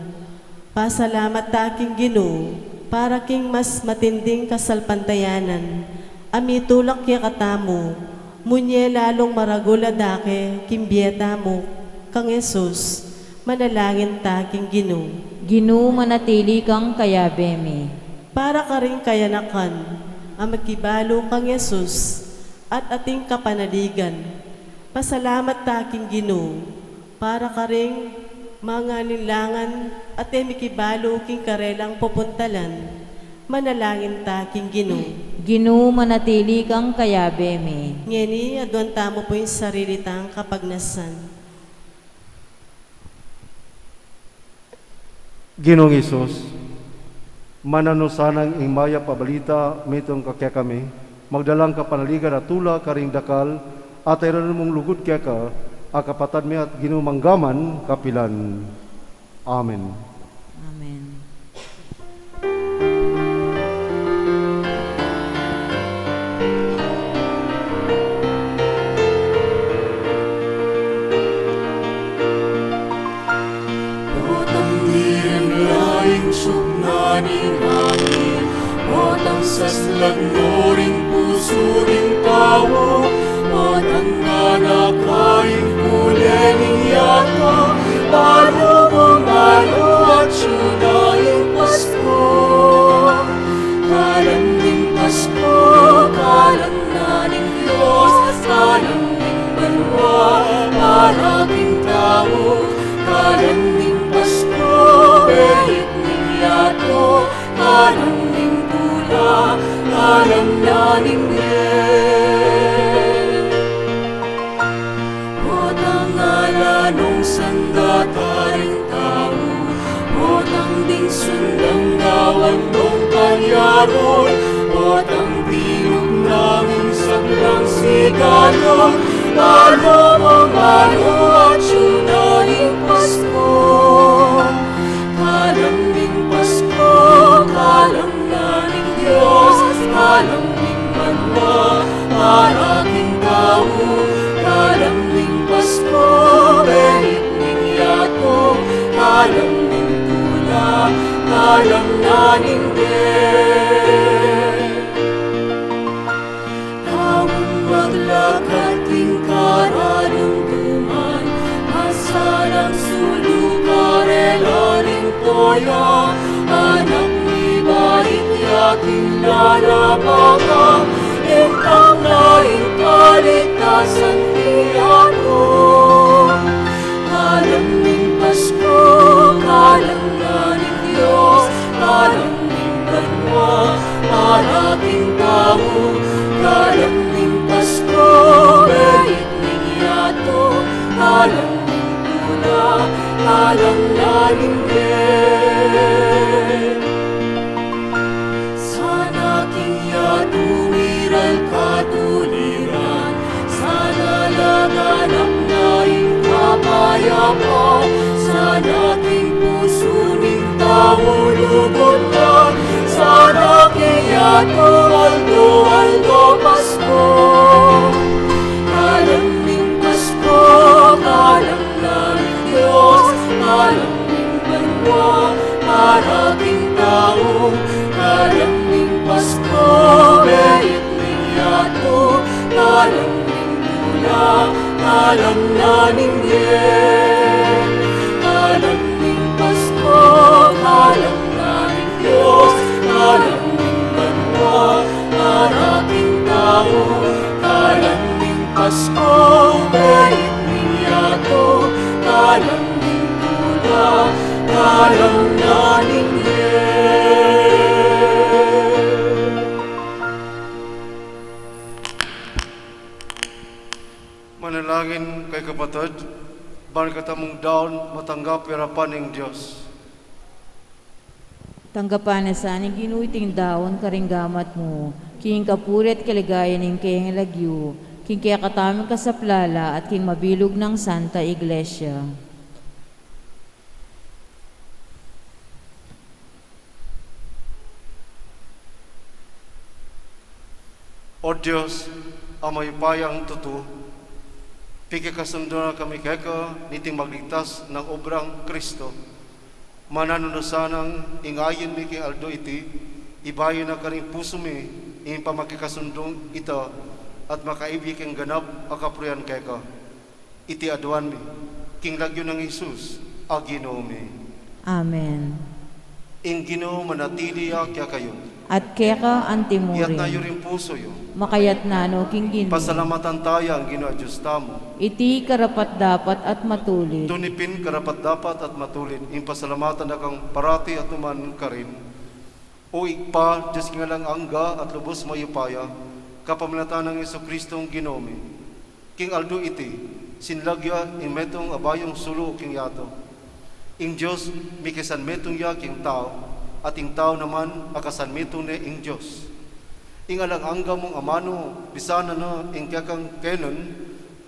Pasalamat ta king Ginu, para king mas matinding kasalpantayanan a mitulak kekatamu, munye lalung maragul a dake king bie tamu kang Jesus. Manalangin ta king Ginu. Ginu, manatili kang kayabe mi. Para karing kayanakan a makibalu kang Jesus at ating kapanaligan, pasalamat ta king Ginu. Para karing mangalinlangan at e mikibalu king karelang pupuntalan, manalangin ta king Ginu. Ginu, manatili kang kayabe mi. Ngeni, aduan tamu pu ing sarili tang kapagnasan. Ginung Jesus, mananu sanang ing mayap a balita mitungka kekami, magdalang kapanaligan a tula karing dakal a tayran mung lugud keka, a kapatad mi at Ginu mangga man kapilan. Amen. Amen. Potang dinan la ing sugna ning angin, potang saslan no ring pusu ning tau, potang nganaka ing kule ning yatu, balu mung balu atyu na ing Pasko. Kalam ning Pasko, kalam na ning Dios, kalam ning banua para king tau, kalam ning Pasko, beit ning yatu, kalam ning tula, kalam na ning bie. Potang ala nung sanda taring tau, potang ding sundang gawan nung panyarul, potang tinug nang sablang sigalung, balu mung balu atyu na ing Pasko. Kalam ning Pasko, kalam na ning Dios, kalam ning banua para king tau, kalam ning Pasko, beit ning yatu, kalam ning tula, kalam na ning bie. Kamu maglakat king karalumduman, masalang sulu karela ring toya, anak mi bait ya king lalabangan, intang na ing kaligtasan ti yatu. Kalam ning Pasko, kalam na ning Dios, kalam ning banua para king tau, kalam ning Pasko, beit ning yatu, kalam ning tula, kalam na ning bie. Sana king yatu miral katuliran, sana laganap na ing kapayapan, sana king pusu ning tau lugud na, sana king yatu aldo-aldo Pasko. Kalam ning Pasko, kalam na ning Dios, kalam ning banua para king tau, kalam ning Pasko, beit ning yatu, kalam ning tula, kalam na ning bie. Kalam ning Pasko, kalam na ning Dios, kalam ning banua para king tau, kalam ning Pasko, beit ning yatu, kalam ning tula, kalam na ning bie. Manalangin kayu kapatad, ban katamung daun matanggap ing arapan ning Dios. Tanggapan na sa ning Ginu iting daun karing gamat mu, king kapurian at kaligayan ning kayang lagyu, king kekatamung kasaplalan at king mabilug nang Santa Iglesia. O Dios, a mayupayang tutu, pikikasundo na kami keka niting magligtas nang obrang Kristo. Mananu na sanang ing ain mi king aldo iti, ibayu na karing pusu mi ing pamakikasundung ita, at makaibye king ganap a kapurian keka. Iti aduan mi king lagyu nang Jesus a Ginu mi. Amen. Ing Ginu manatili ya kekayu. At keka antimurin. Iyatas yu ring pusu yu. Makayatna no king Ginu. Pasalamatan taya ing Ginu a Dios tamu. Iti karapat-dapat at matulid. Tune pin karapat-dapat at matulid ing pasalamatan da kang parati at nukarin man. O Ibpa, Dios king alang angga at lubus mayupaya, kapamilatan nang Jesucristo a Ginu mi. King aldo iti, sinlag ya ing metung a bayung sulu king yatu. Ing Dios, mikisanmetung ya king tau, at ing tau naman, akasanmetung ne ing Dios. Ing alang angga mung amanu, bisanan na ing kekang keynan,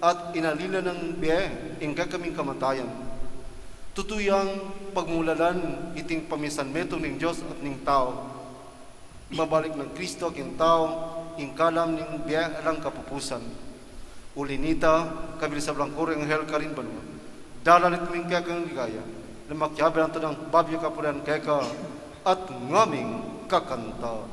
at inalin na nang bie ing kekaming kamatayan. Tutu yang pagmulalan iting pamisanmetung ning Dios at ning tau. Mabalik nang Kristo king tau, ing kalam ning bie alang kapupusan. Uli nita, kabil sablang kuru anghel karin banua, dalalit mi ing kekang ligaya, na makiabe lang tadang babie kapulian keka, at ngaming kakanta.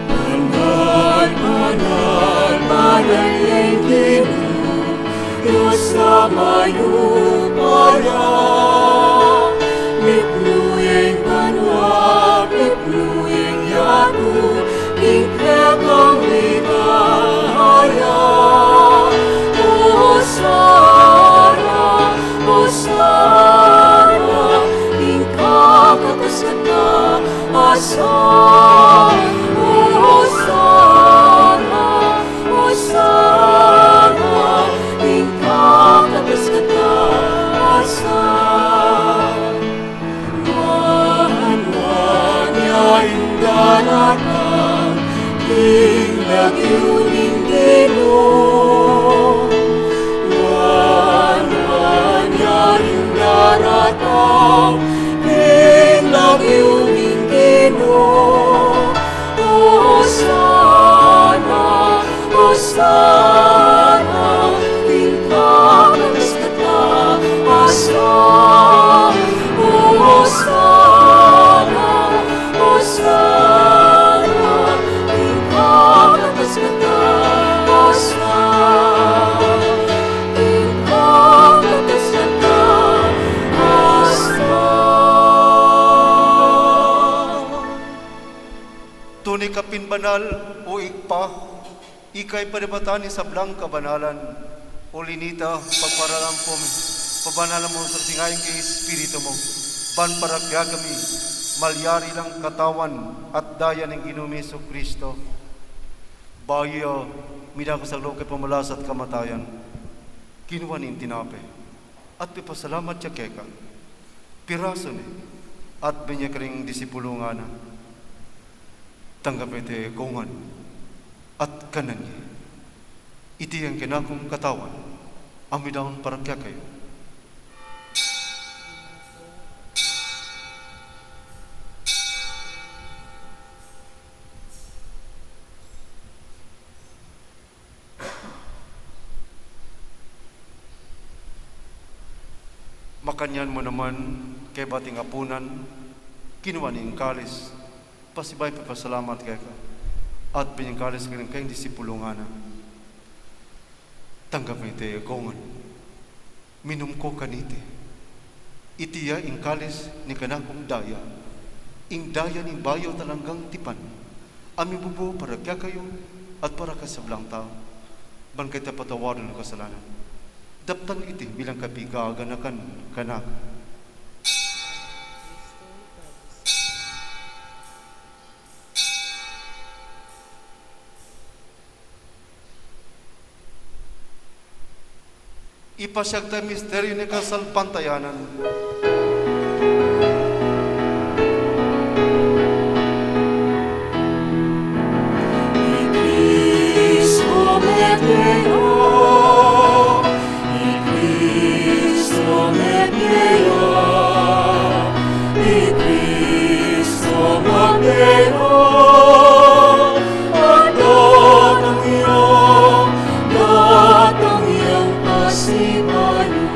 Banal, banal, banal yang Ginu, Dios a mayupaya. Mipnu ing banua, mipnu ing yatu, king kekang ligaya. Hosana, Hosana, ing kakatas kata asan. Hosana, Hosana, ing kakatas kata asan. Manuan ya ing daratang king lagyu ning Ginu. Manuan ya ing daratang king lagyu ning Ginu. Hosana, Hosana, ing kakatas kata asan. Hosana, Hosana, ing kakatas kata asan. Ing kakatas kata asan. Tune ka pin banal, o Ibpa, ika ing panibatan ning sablang kabanalan. Uli nita, pagparalan pu mi, pabanalan mu sa king ain ning Espiritu mu, ban para kekami malyari lang katawan at daya ning Ginu ming Jesucristo. Bayu ya minakasalu king pamalasakit at kamatayan, kinua ne ing tinape, at pipasalamat ya keka, pirasu ne, at binie karing disipulung ngana. Tanggapan ye iti, kaungan, at kanan ye. Iti ing kanakung katawan, a midaun para kekayu. Makanyan mu naman, kebat ing apunan, kinua ne ing kalis, pasibayu pipasalamat keka, at binie ing kalis karing kayang disipulung ngana. Tanggapan ye iti, kaungan, minum ko kaniti. Iti ya ing kalis ning kanakung daya, ing daya ning bayu at alang anggang tipan, a mibubu para kekayu at para king sablang tau, ban keti patawaran ing kasalanan. Daptan yu iti bilang kapigaganakan kanaku. Ipasiag ta ing misteryu ning kasalpantayanan. I Kristu mete ya, i Kristu mete ya, i Kristu mete ya. Datang ya, datang ya pasibayu.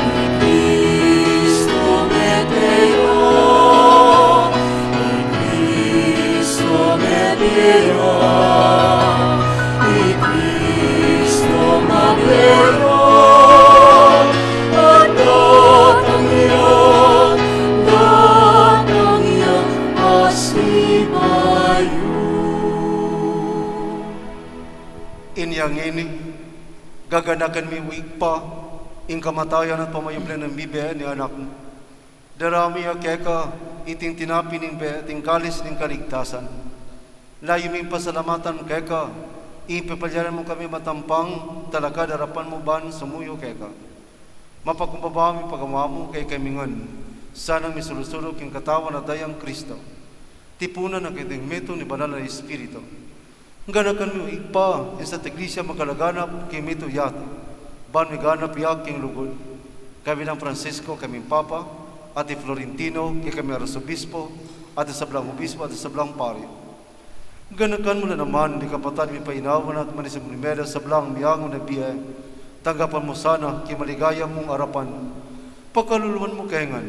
I Kristu mete ya, i Kristu mete ya, i At datang ya, datang ya, pasibayu. Inya ngeni, gaganakan mi, O Ibpa, ing kamatayan at pamayupli nang bibie ning Anak mu. Daraun mi ya keka iting tinape ning bie at ing kalis ning kaligtasan. Layun ming pasalamatan keka ing pepalyanan mu kami matampang talakad king arapan mu ban sumuyu keka. Mapakumbaba mu ing pagamu mu kekami ngan, sanang misulu-sulu king katawan at dayang Kristo, tipunan na king metung ning Banal a Espiritu. Ganakan mu, Ibpa, ing Santa Iglesia makalaganap king metung yatu, ban miganap ya king lugud. Kayabe nang Francisco, kekami Papa, at i Florentino, kekami Arsobispo, at i sablang obispo, at i sablang pari. Ganakan mu la naman ding kapatad mi painawan at manisib mimeda sablang miangu na bie. Tanggapan mu sana king maligaya mung arapan. Pakaluluan mu kami ngan.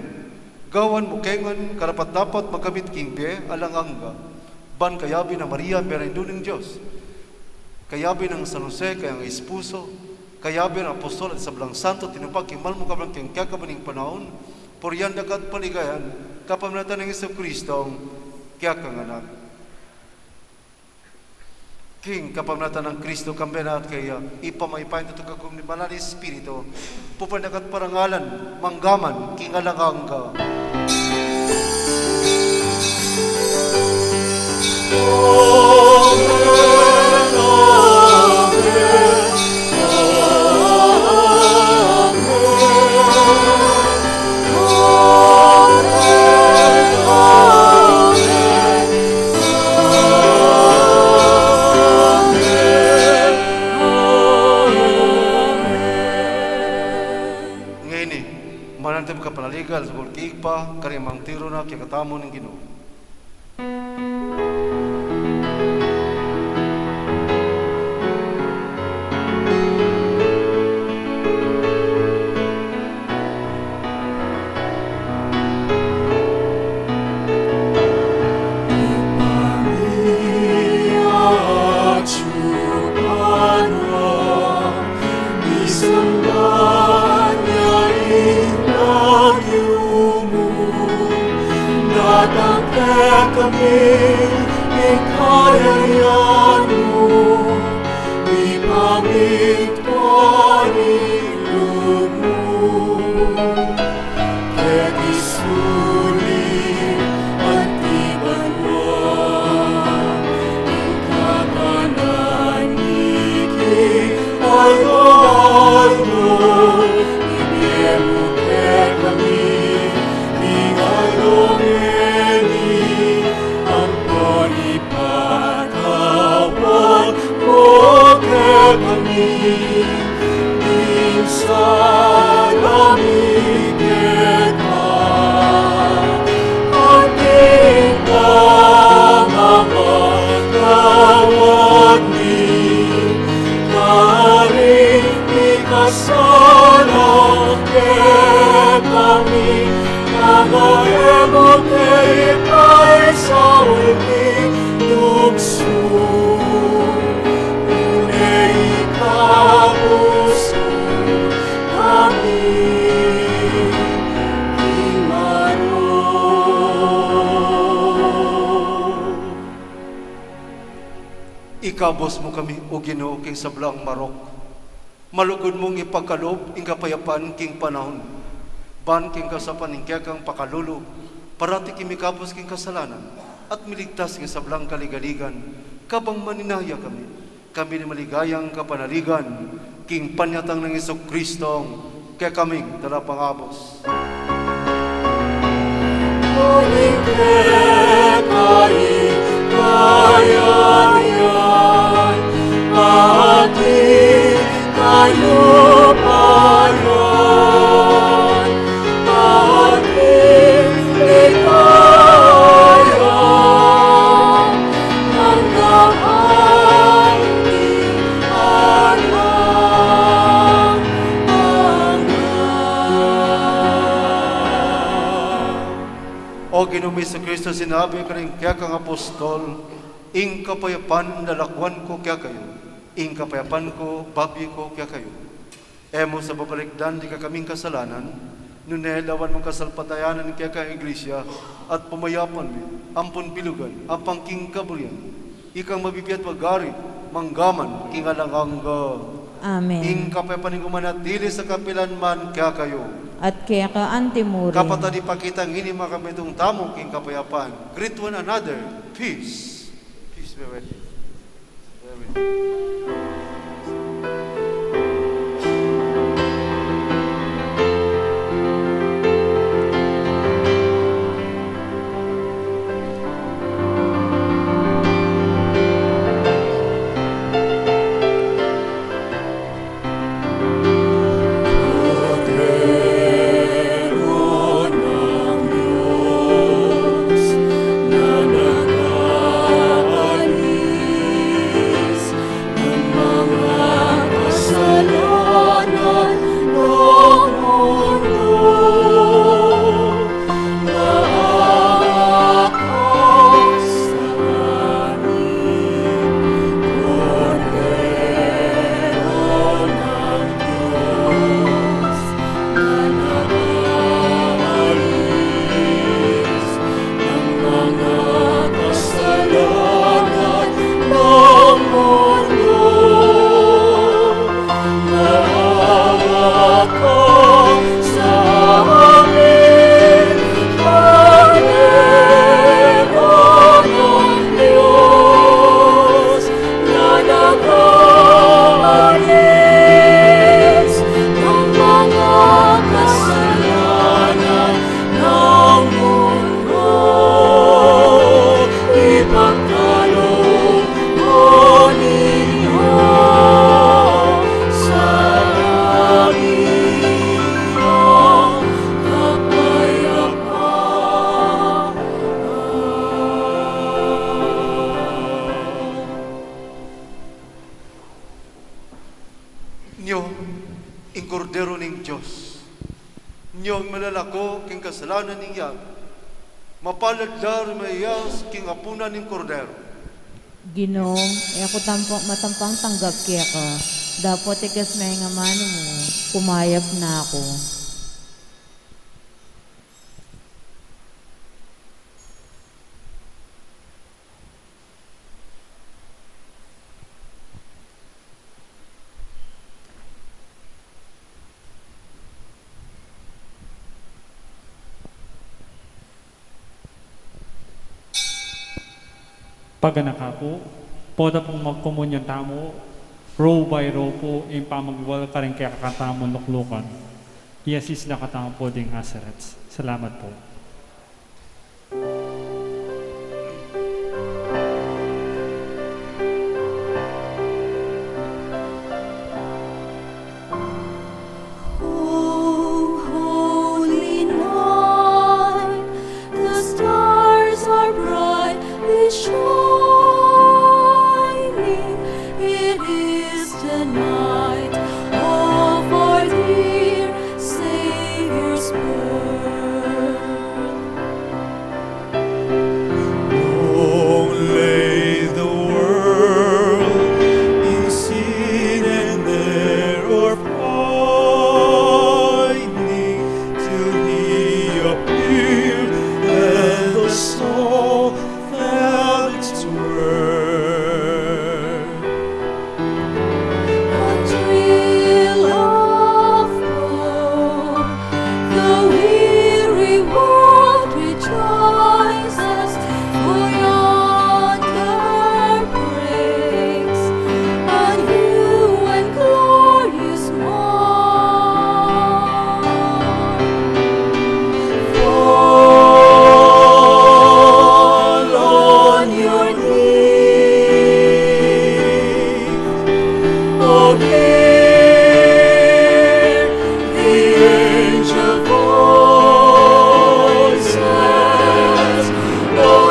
Gawan mu kami ngan karapat-dapat makamit king bie alang angga. Ban kayabe nang Maria, Birhen Indu ning Dios, kayabe nang San Jose, kayang esposo, kayabe nang apostol at sablang santo, tinupak king mal mu kabang king kekaban ning panaun, purian da ka at paligayan, kapamilatan nang Jesucristo, kekang Anak. King kapamilatan nang Kristo, kambe na at kaya, Ibpa, mayupayang tutu, kagum ning Banal a Espiritu, pupunan da ka at parangalan, mangga man king alang angga. Amen, amen. Ngeni, mananu tamu king kapanaligan, sugul king Ibpa, karing mangtiru na kekatamu ning Ginu. Misamban ya ing lagyu mu, datang kekami ing kayarian mu, mipamintuan ing lub mu. Keti sulip anti banua, ing kakanan mi king aldo-aldo, ibie mu kekami king aldo ngeni, ampo ing patawad mu kekami ding sala mi keka, anti ing pamamatawad mi karing mikasala kekami, nune e mu ke ipaisaul king tuksu, nune ikabus mu kami king marok. Ikabus mu kami, O Ginu, king sablang marok. Malugud mung ipagkalub ing kapayapan king panaun, ban king kasaupan ning kekang pakalulu, parati kaming mikabus king kasalanan, at miligtas king sablang kaligaligan, kabang maninaya kami, kambe ning maligayang kapanaligan, king panyatang nang Jesucristo, kekaming Talapangabus. Uling keka ing kayarian, at ing kayupayan, at ing ligaya, mangga man king alang angga. O Ginu ming Jesucristo, sinabi mu karing kekang apostol, ing kapayapan lalakwan ku kekayu, ing kapayapan ku babie ku kekayu. E mu sa babalikdan ding kekaming kasalanan, nune lawan mung kasalpantayanan ing kekang Iglesia, at pamayapan mi ampon bilugan ampang king kaburian. Ikang mabibie at magari mangga man king alang angga. Amen. Ing kapayapan ning Ginu manatili sa kapilan man kekayu. At keka antimurin. Kapatad, ipakita ngening makamitung tamu king kapayapan. Greet one another. Peace. Peace be with you. Nyo ing Kordero ning Dios. Nyo ing malalako king kasalanan ning yatu. Mapalad la ring mayayas king apunan ning Kordero. Ginung, e ku tampa-, matampang tanggap keka, dapot ikas me ing amanu mu, kumayap na ku. Paganaka pu, pota pung magkomunyon tamu, row by row pu, ing pamagwal karing kekatamung luklukan. Iassist na katamu pu ding usherette. Salamat pu. O holy night, the stars are brightly shining. It is the night of our dear Savior's birth. Long lay the world in sin and error pining, till he appeared and the soul felt its worth. A thrill of hope, the weary world rejoices, for yonder breaks a new and glorious morn. Fall on your knees. Oh, hear the angel voices, oh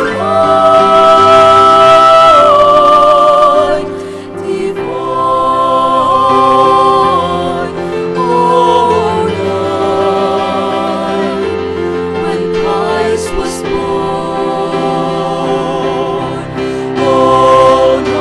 Lord, divine, oh Lord, when Christ was born. O Lord,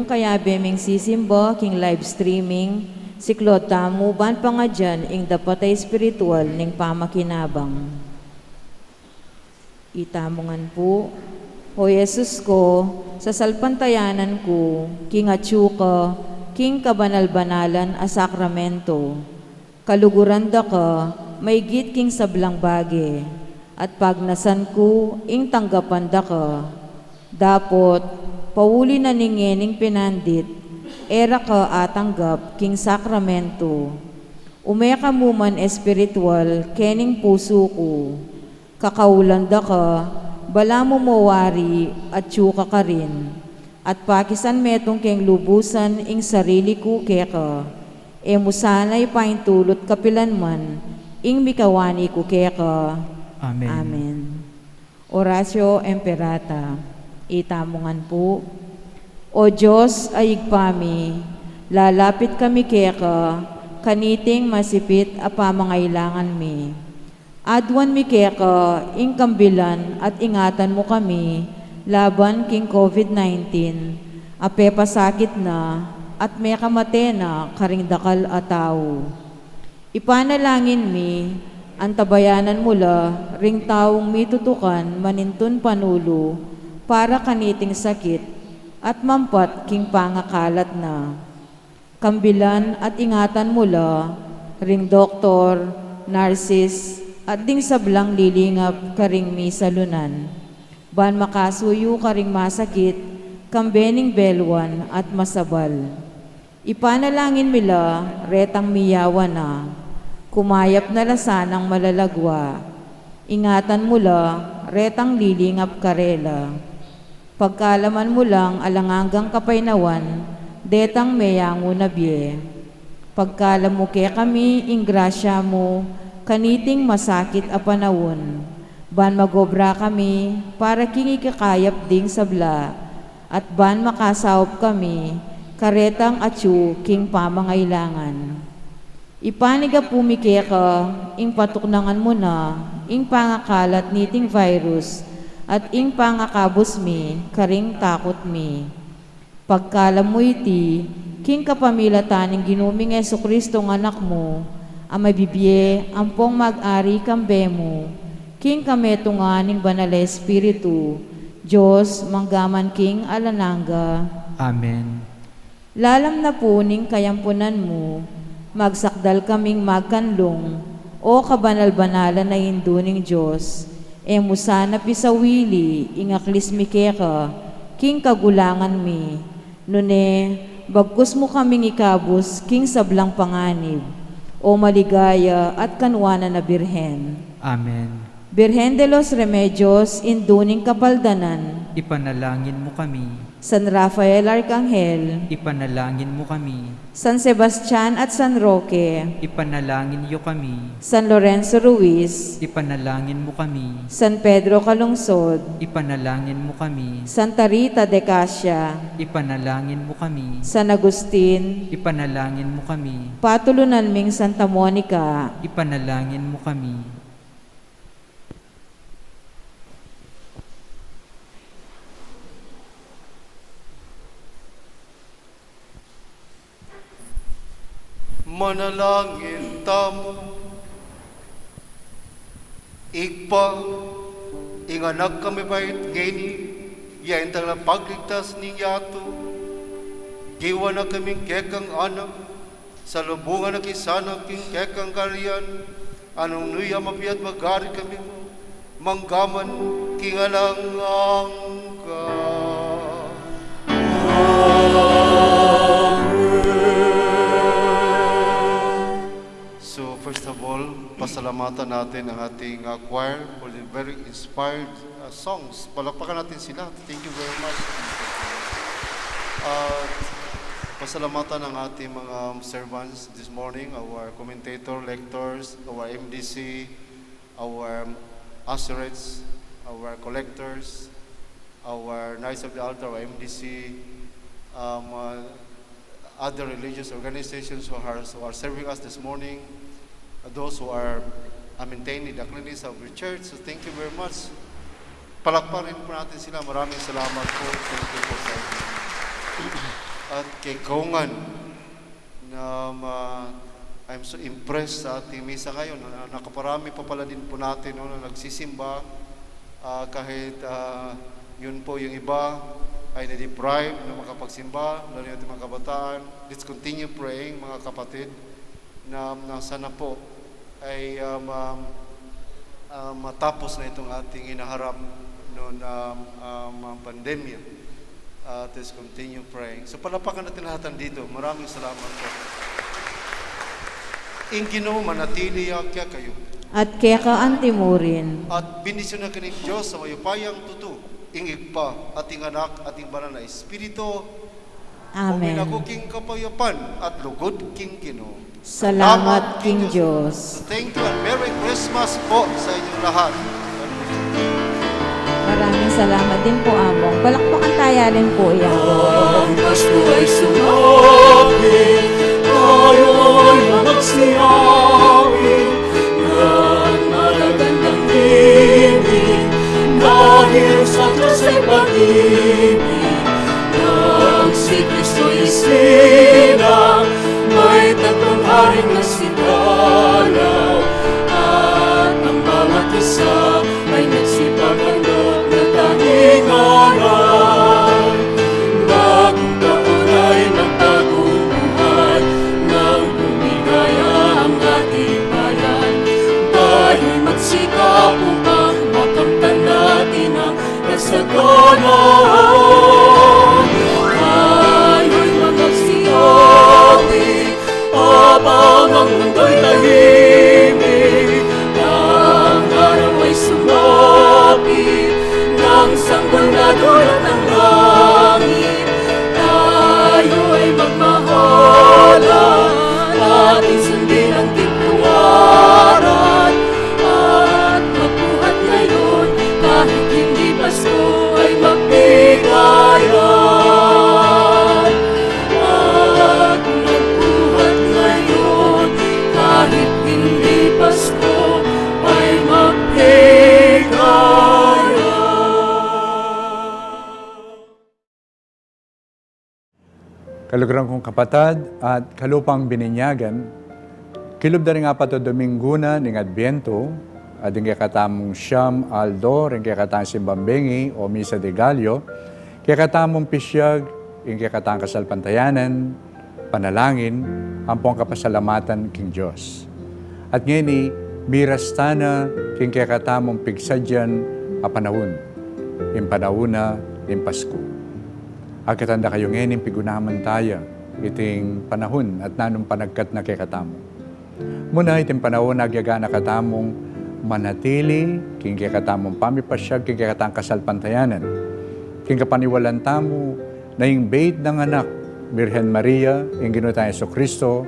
Kayabe ming sisimba king live streaming, siklaud tamu ban pangadyan ing dapat a espiritual ning pamakinabang. Itamu ngan pu. O Jesus ko, sasalpantayanan ku king atyu ka king kabanal-banalan a sakramento. Kaluguran da ka maigit king sablang bage, at pagnasan ku ing tanggapan da ka. Dapot, pauli na ning ngening pinandit, e ra ka atanggap king sakramento. Ume ka mu man espiritual kening pusu ku. Kakaulan da ka, balamu mo wari atyu ka karin, at pakisan metung keng lubusan ing sarili ku keka. E mu sana ipaintulut kapilan man ing mikawani ku keka. Amen. Amen. Oratio Imperata. Itamu ngan pu. O Dios a Ibpa mi, lalapit kami keka kaniting masipit a pamangailangan mi. Aduan mi keka ing kambilan at ingatan mu kami laban king COVID nineteen a pepasakit na at mekamate na karing dakal a tau. Ipanalangin mi, antabayanan mu la ring taung mitutukan manintun panulu para kaniting sakit at mampat king pangakalat na. Kambilan at ingatan mu la ring doktor, narsis, at ding sablang lilingap karing misalunan, ban makasuyu karing masakit, kambe ning belwan at masabal. Ipanalangin mi la retang miyawan na, kumayap na la sanang malalagwa. Ingatan mu la retang lilingap karela. Pagkalaman mu lang alang anggang kapaynawan detang meyangu na bie. Pagkalam mu kekami ing grasya mu kaniting masakit a panaun, ban magobra kami para king ikakayap ding sabla, at ban makasaup kami karetang atyu king pamangailangan. Ipanigapu mi keka ing patuknangan mu na ing pangakalat niting virus at ing pangakabus mi karing takut mi. Pagkalam mu iti king kapamilatan ning Ginu ming Jesucristo a Anak mu, a mabibie ampong mag-ari kambe mu king kametungan ning Banal a Espiritu, Dios, mangga man king alang angga. Amen. Lalam na pu ning kayampunan mu, magsakdal kaming magkanlung, o kabanal-banalan a Indu ning Dios. E mu sana pisawili ing aklis mi keka king kagulangan mi. Nune, bagkus mu kaming ikabus king sablang panganib, o maligaya at kanwanan a Birhen. Amen. Birhen de los Remedios, Indu ning Kapaldanan. Ipanalangin mu kami. San Rafael Arkanghel. Ipanalangin mu kami. San Sebastian at San Roque. Ipanalangin yu kami. San Lorenzo Ruiz. Ipanalangin mu kami. San Pedro Calungsod. Ipanalangin mu kami. Santa Rita de Casia. Ipanalangin mu kami. San Agustin. Ipanalangin mu kami. Patulunan ming Santa Monica. Ipanalangin mu kami. Manalangin tamu. Ibpa, ing Anak kami bait ngeni, ya ing Tagapagligtas ning yatu, giwa na kaming kekang anak, salubungan na ki sana king kekang karian, nung nuya mabiat magari kami mu, mangga man king alang angga. Amen. So, first of all, pasalamatan natin ang ating, uh, choir for the very inspired, uh, songs. Palakpakan natin sila. Thank you very much. Uh, pasalamatan ang ating mga servants this morning, our commentator, lectors, our M D C, our, um, usherets, our collectors, our Knights of the Altar, our M D C, um, uh, other religious organizations who are, who are serving us this morning, uh, those who are, uh, maintaining the cleanliness of the church. So thank you very much. Palakpakan po natin sila. Maraming salamat po. Thank you po sa inyo. At kekaungan na ma-, I'm so impressed sa ating misa ngayon, na nakaparami pa pala din po natin, no, na nagsisimba, ah, kahit, ah, yun po yung iba ay na-deprive na makapagsimba, lalo yung ating mga kabataan. Let's continue praying, mga kapatid, na, na sana po ay, um, um, ah, matapos na itong ating inaharap noon, um, um, pandemya. At let's continue praying. So, palapakan natin lahat dito. Maraming salamat po. Ing Ginu manatili ya kekayu. At keka antimurin. At bendisyon na kayu ning Dios a mayupayang tutu, ing Ibpa, at ing Anak, at ing Banal na Espiritu. Amen. Umaga kayu king kapayapan at lugud king Ginu. Salamat king Dios. So, thank you and Merry Christmas po sa inyong lahat. Maraming salamat din po, Among. Palakpakan taya rin po yan. Ang Pasko ay sumapit, tayo'y magsiyawi, at magagandang himig, dahil sa Diyos ay pag-ibig. Nang si Kristo'y isilang, may tatlong haring nagsidalaw, at ang bawat isa ay nagsipaghandog na tanging aral. Bagong taon ay magbagong buhay, nang lumigaya ang ating bayan. Tayo'y magsikap upang makamtan natin ang kasaganahan. Tayo'y magsiyawi, habang ang mundo'y tahimik, ang araw ay sumapit, nang sanggol na durat ang langit. Tayo'y magmahalan, ating sundin ang tipuaran, at magbuhat ngayon, kahit hindi Pasko ay magbigayan. At magbuhat ngayon, kahit hindi Pasko ay magbigayan. Kaluguran kung kapatad at kalupang bininyagan, kilub da ring apat a Dominggu na ning Adbientu, at ing kekatamung siyam aldo ring kekatang simbang bengi o Misa de Gallo, kekatamung pisyag ing kekatang kasalpantayanan, panalangin, ampong kapasalamatan king Dios. At ngeni, miras tana king kekatamung pigsadyan a panaun, ing panaun na ning Pasku. Agkatan da kayu ngeni pigunaman taya iting panaun at nanung panagkat na kekatamu. Muna iting panaun agyaga na katamung manatili king kekatamung pamipasyag king kekatang kasalpantayanan. King kapaniwalan tamu na ing beit nang Anak, Birhen Maria, ing Ginu tang Jesucristo,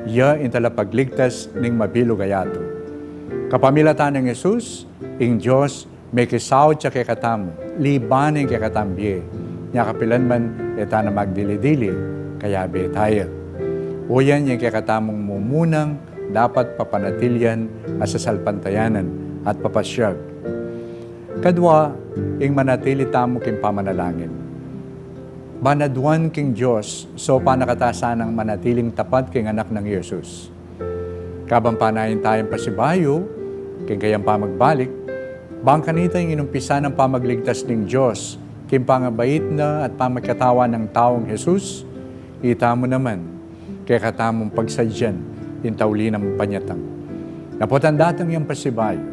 ya ing talapagligtas ning mabilug a yatu. Kapamilatan nang Jesus, ing Dios mekisaut ya kekatamu, liban ing kekatang bie, nya kapilan man e ta na magdili-dili, kayabe taya. O yan ing kekatamung mumunang dapat papanatilyan a sasalpantayanan at papasyag. Kadua, ing manatili tamu king pamanalangin. Banaduan king Dios, saupan na kata sanang manatiling tapat king Anak nang Jesus. Kabang panayan tayang pasibayu king kayang pamagbalik, bang kanita ing inumpisa nang pamagligtas ning Dios king pangabait na at pamagkatawan nang taung Jesus, itamu naman kekatamung pagsadyan ing tauli nang panyatang. Napotan datang yang pasibayu,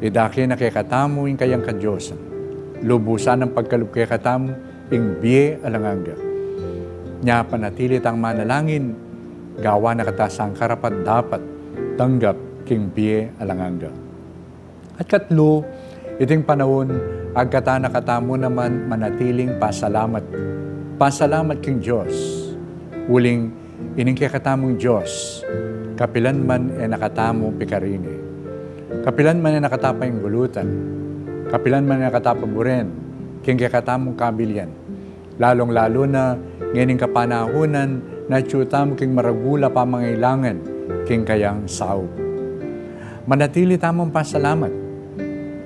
idake na kekatamu ing kayang kadiosan, lubusan nang pagkalub kekatamu ing bie alang angga. Nya panatili tang manalangin, gawan na kata sang karapat-dapat tanggap king bie alang angga. At katlu, iting panaun, agkatan na katamu naman manatiling pasalamat. Pasalamat king Dios. Uling ining kekatamung Dios, kapilan man e na katamu pikarini. Kapilan man e na kata painggulutan. Kapilan man e na kata paburen king kekatamung kabilian. Lalung-lalu na ngening kapanahunan na atyu tamu king maragul a pamangailangan king kayang saup. Manatili tamung pasalamat.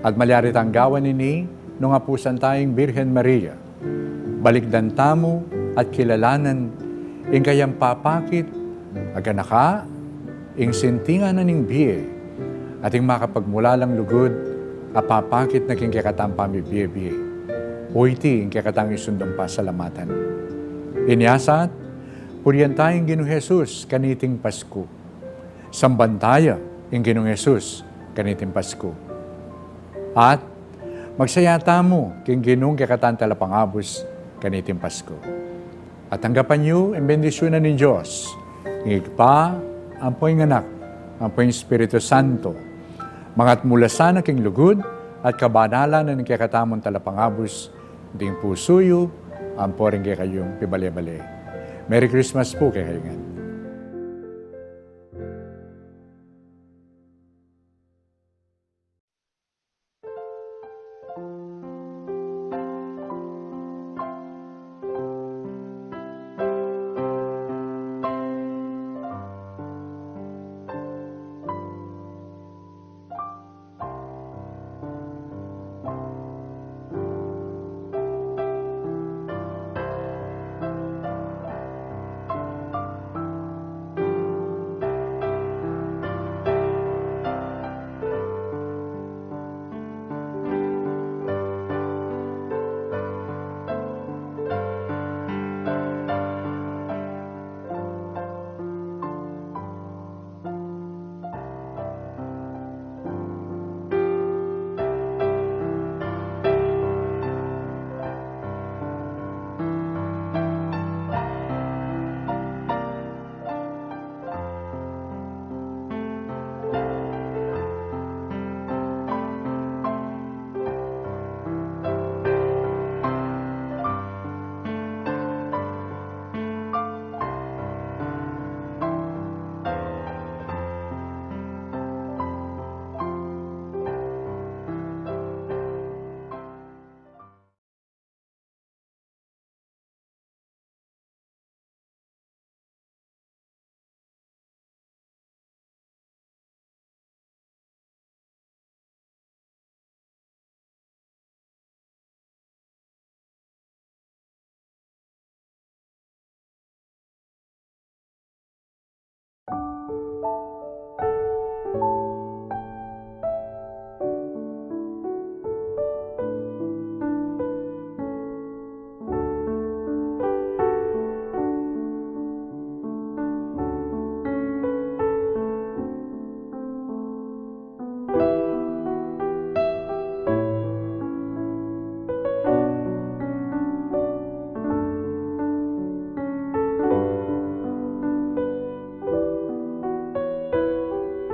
At malyari tang gawan ini nung apusan taya ing Birhen Maria. Balikdan tamu at kilalanan ing kayang papakit, aganaka, ing sintingan na ning bie, at ing makapagmulalang lugud, a papakit na king kekatang pamibie-bie. O iti ing kekatang isundung pasalamatan. Inya sa, purian taya ing Ginung Jesus kaniting Pasku. Samban taya ing Ginung Jesus kaniting Pasku. At magsaya tamu king Ginung kekatang talapangabus kaniting Pasku. At tanggapan yu ing bendisyunan ning Dios, ing Ibpa, ampo ing Anak, ampo ing Espiritu Santo. Mangatmu la sana king lugud at kabanalan na ning kekatamung talapangabus, ding pusu yu, ampo ring kekayung pibale-bale. Merry Christmas pu kekayu ngan.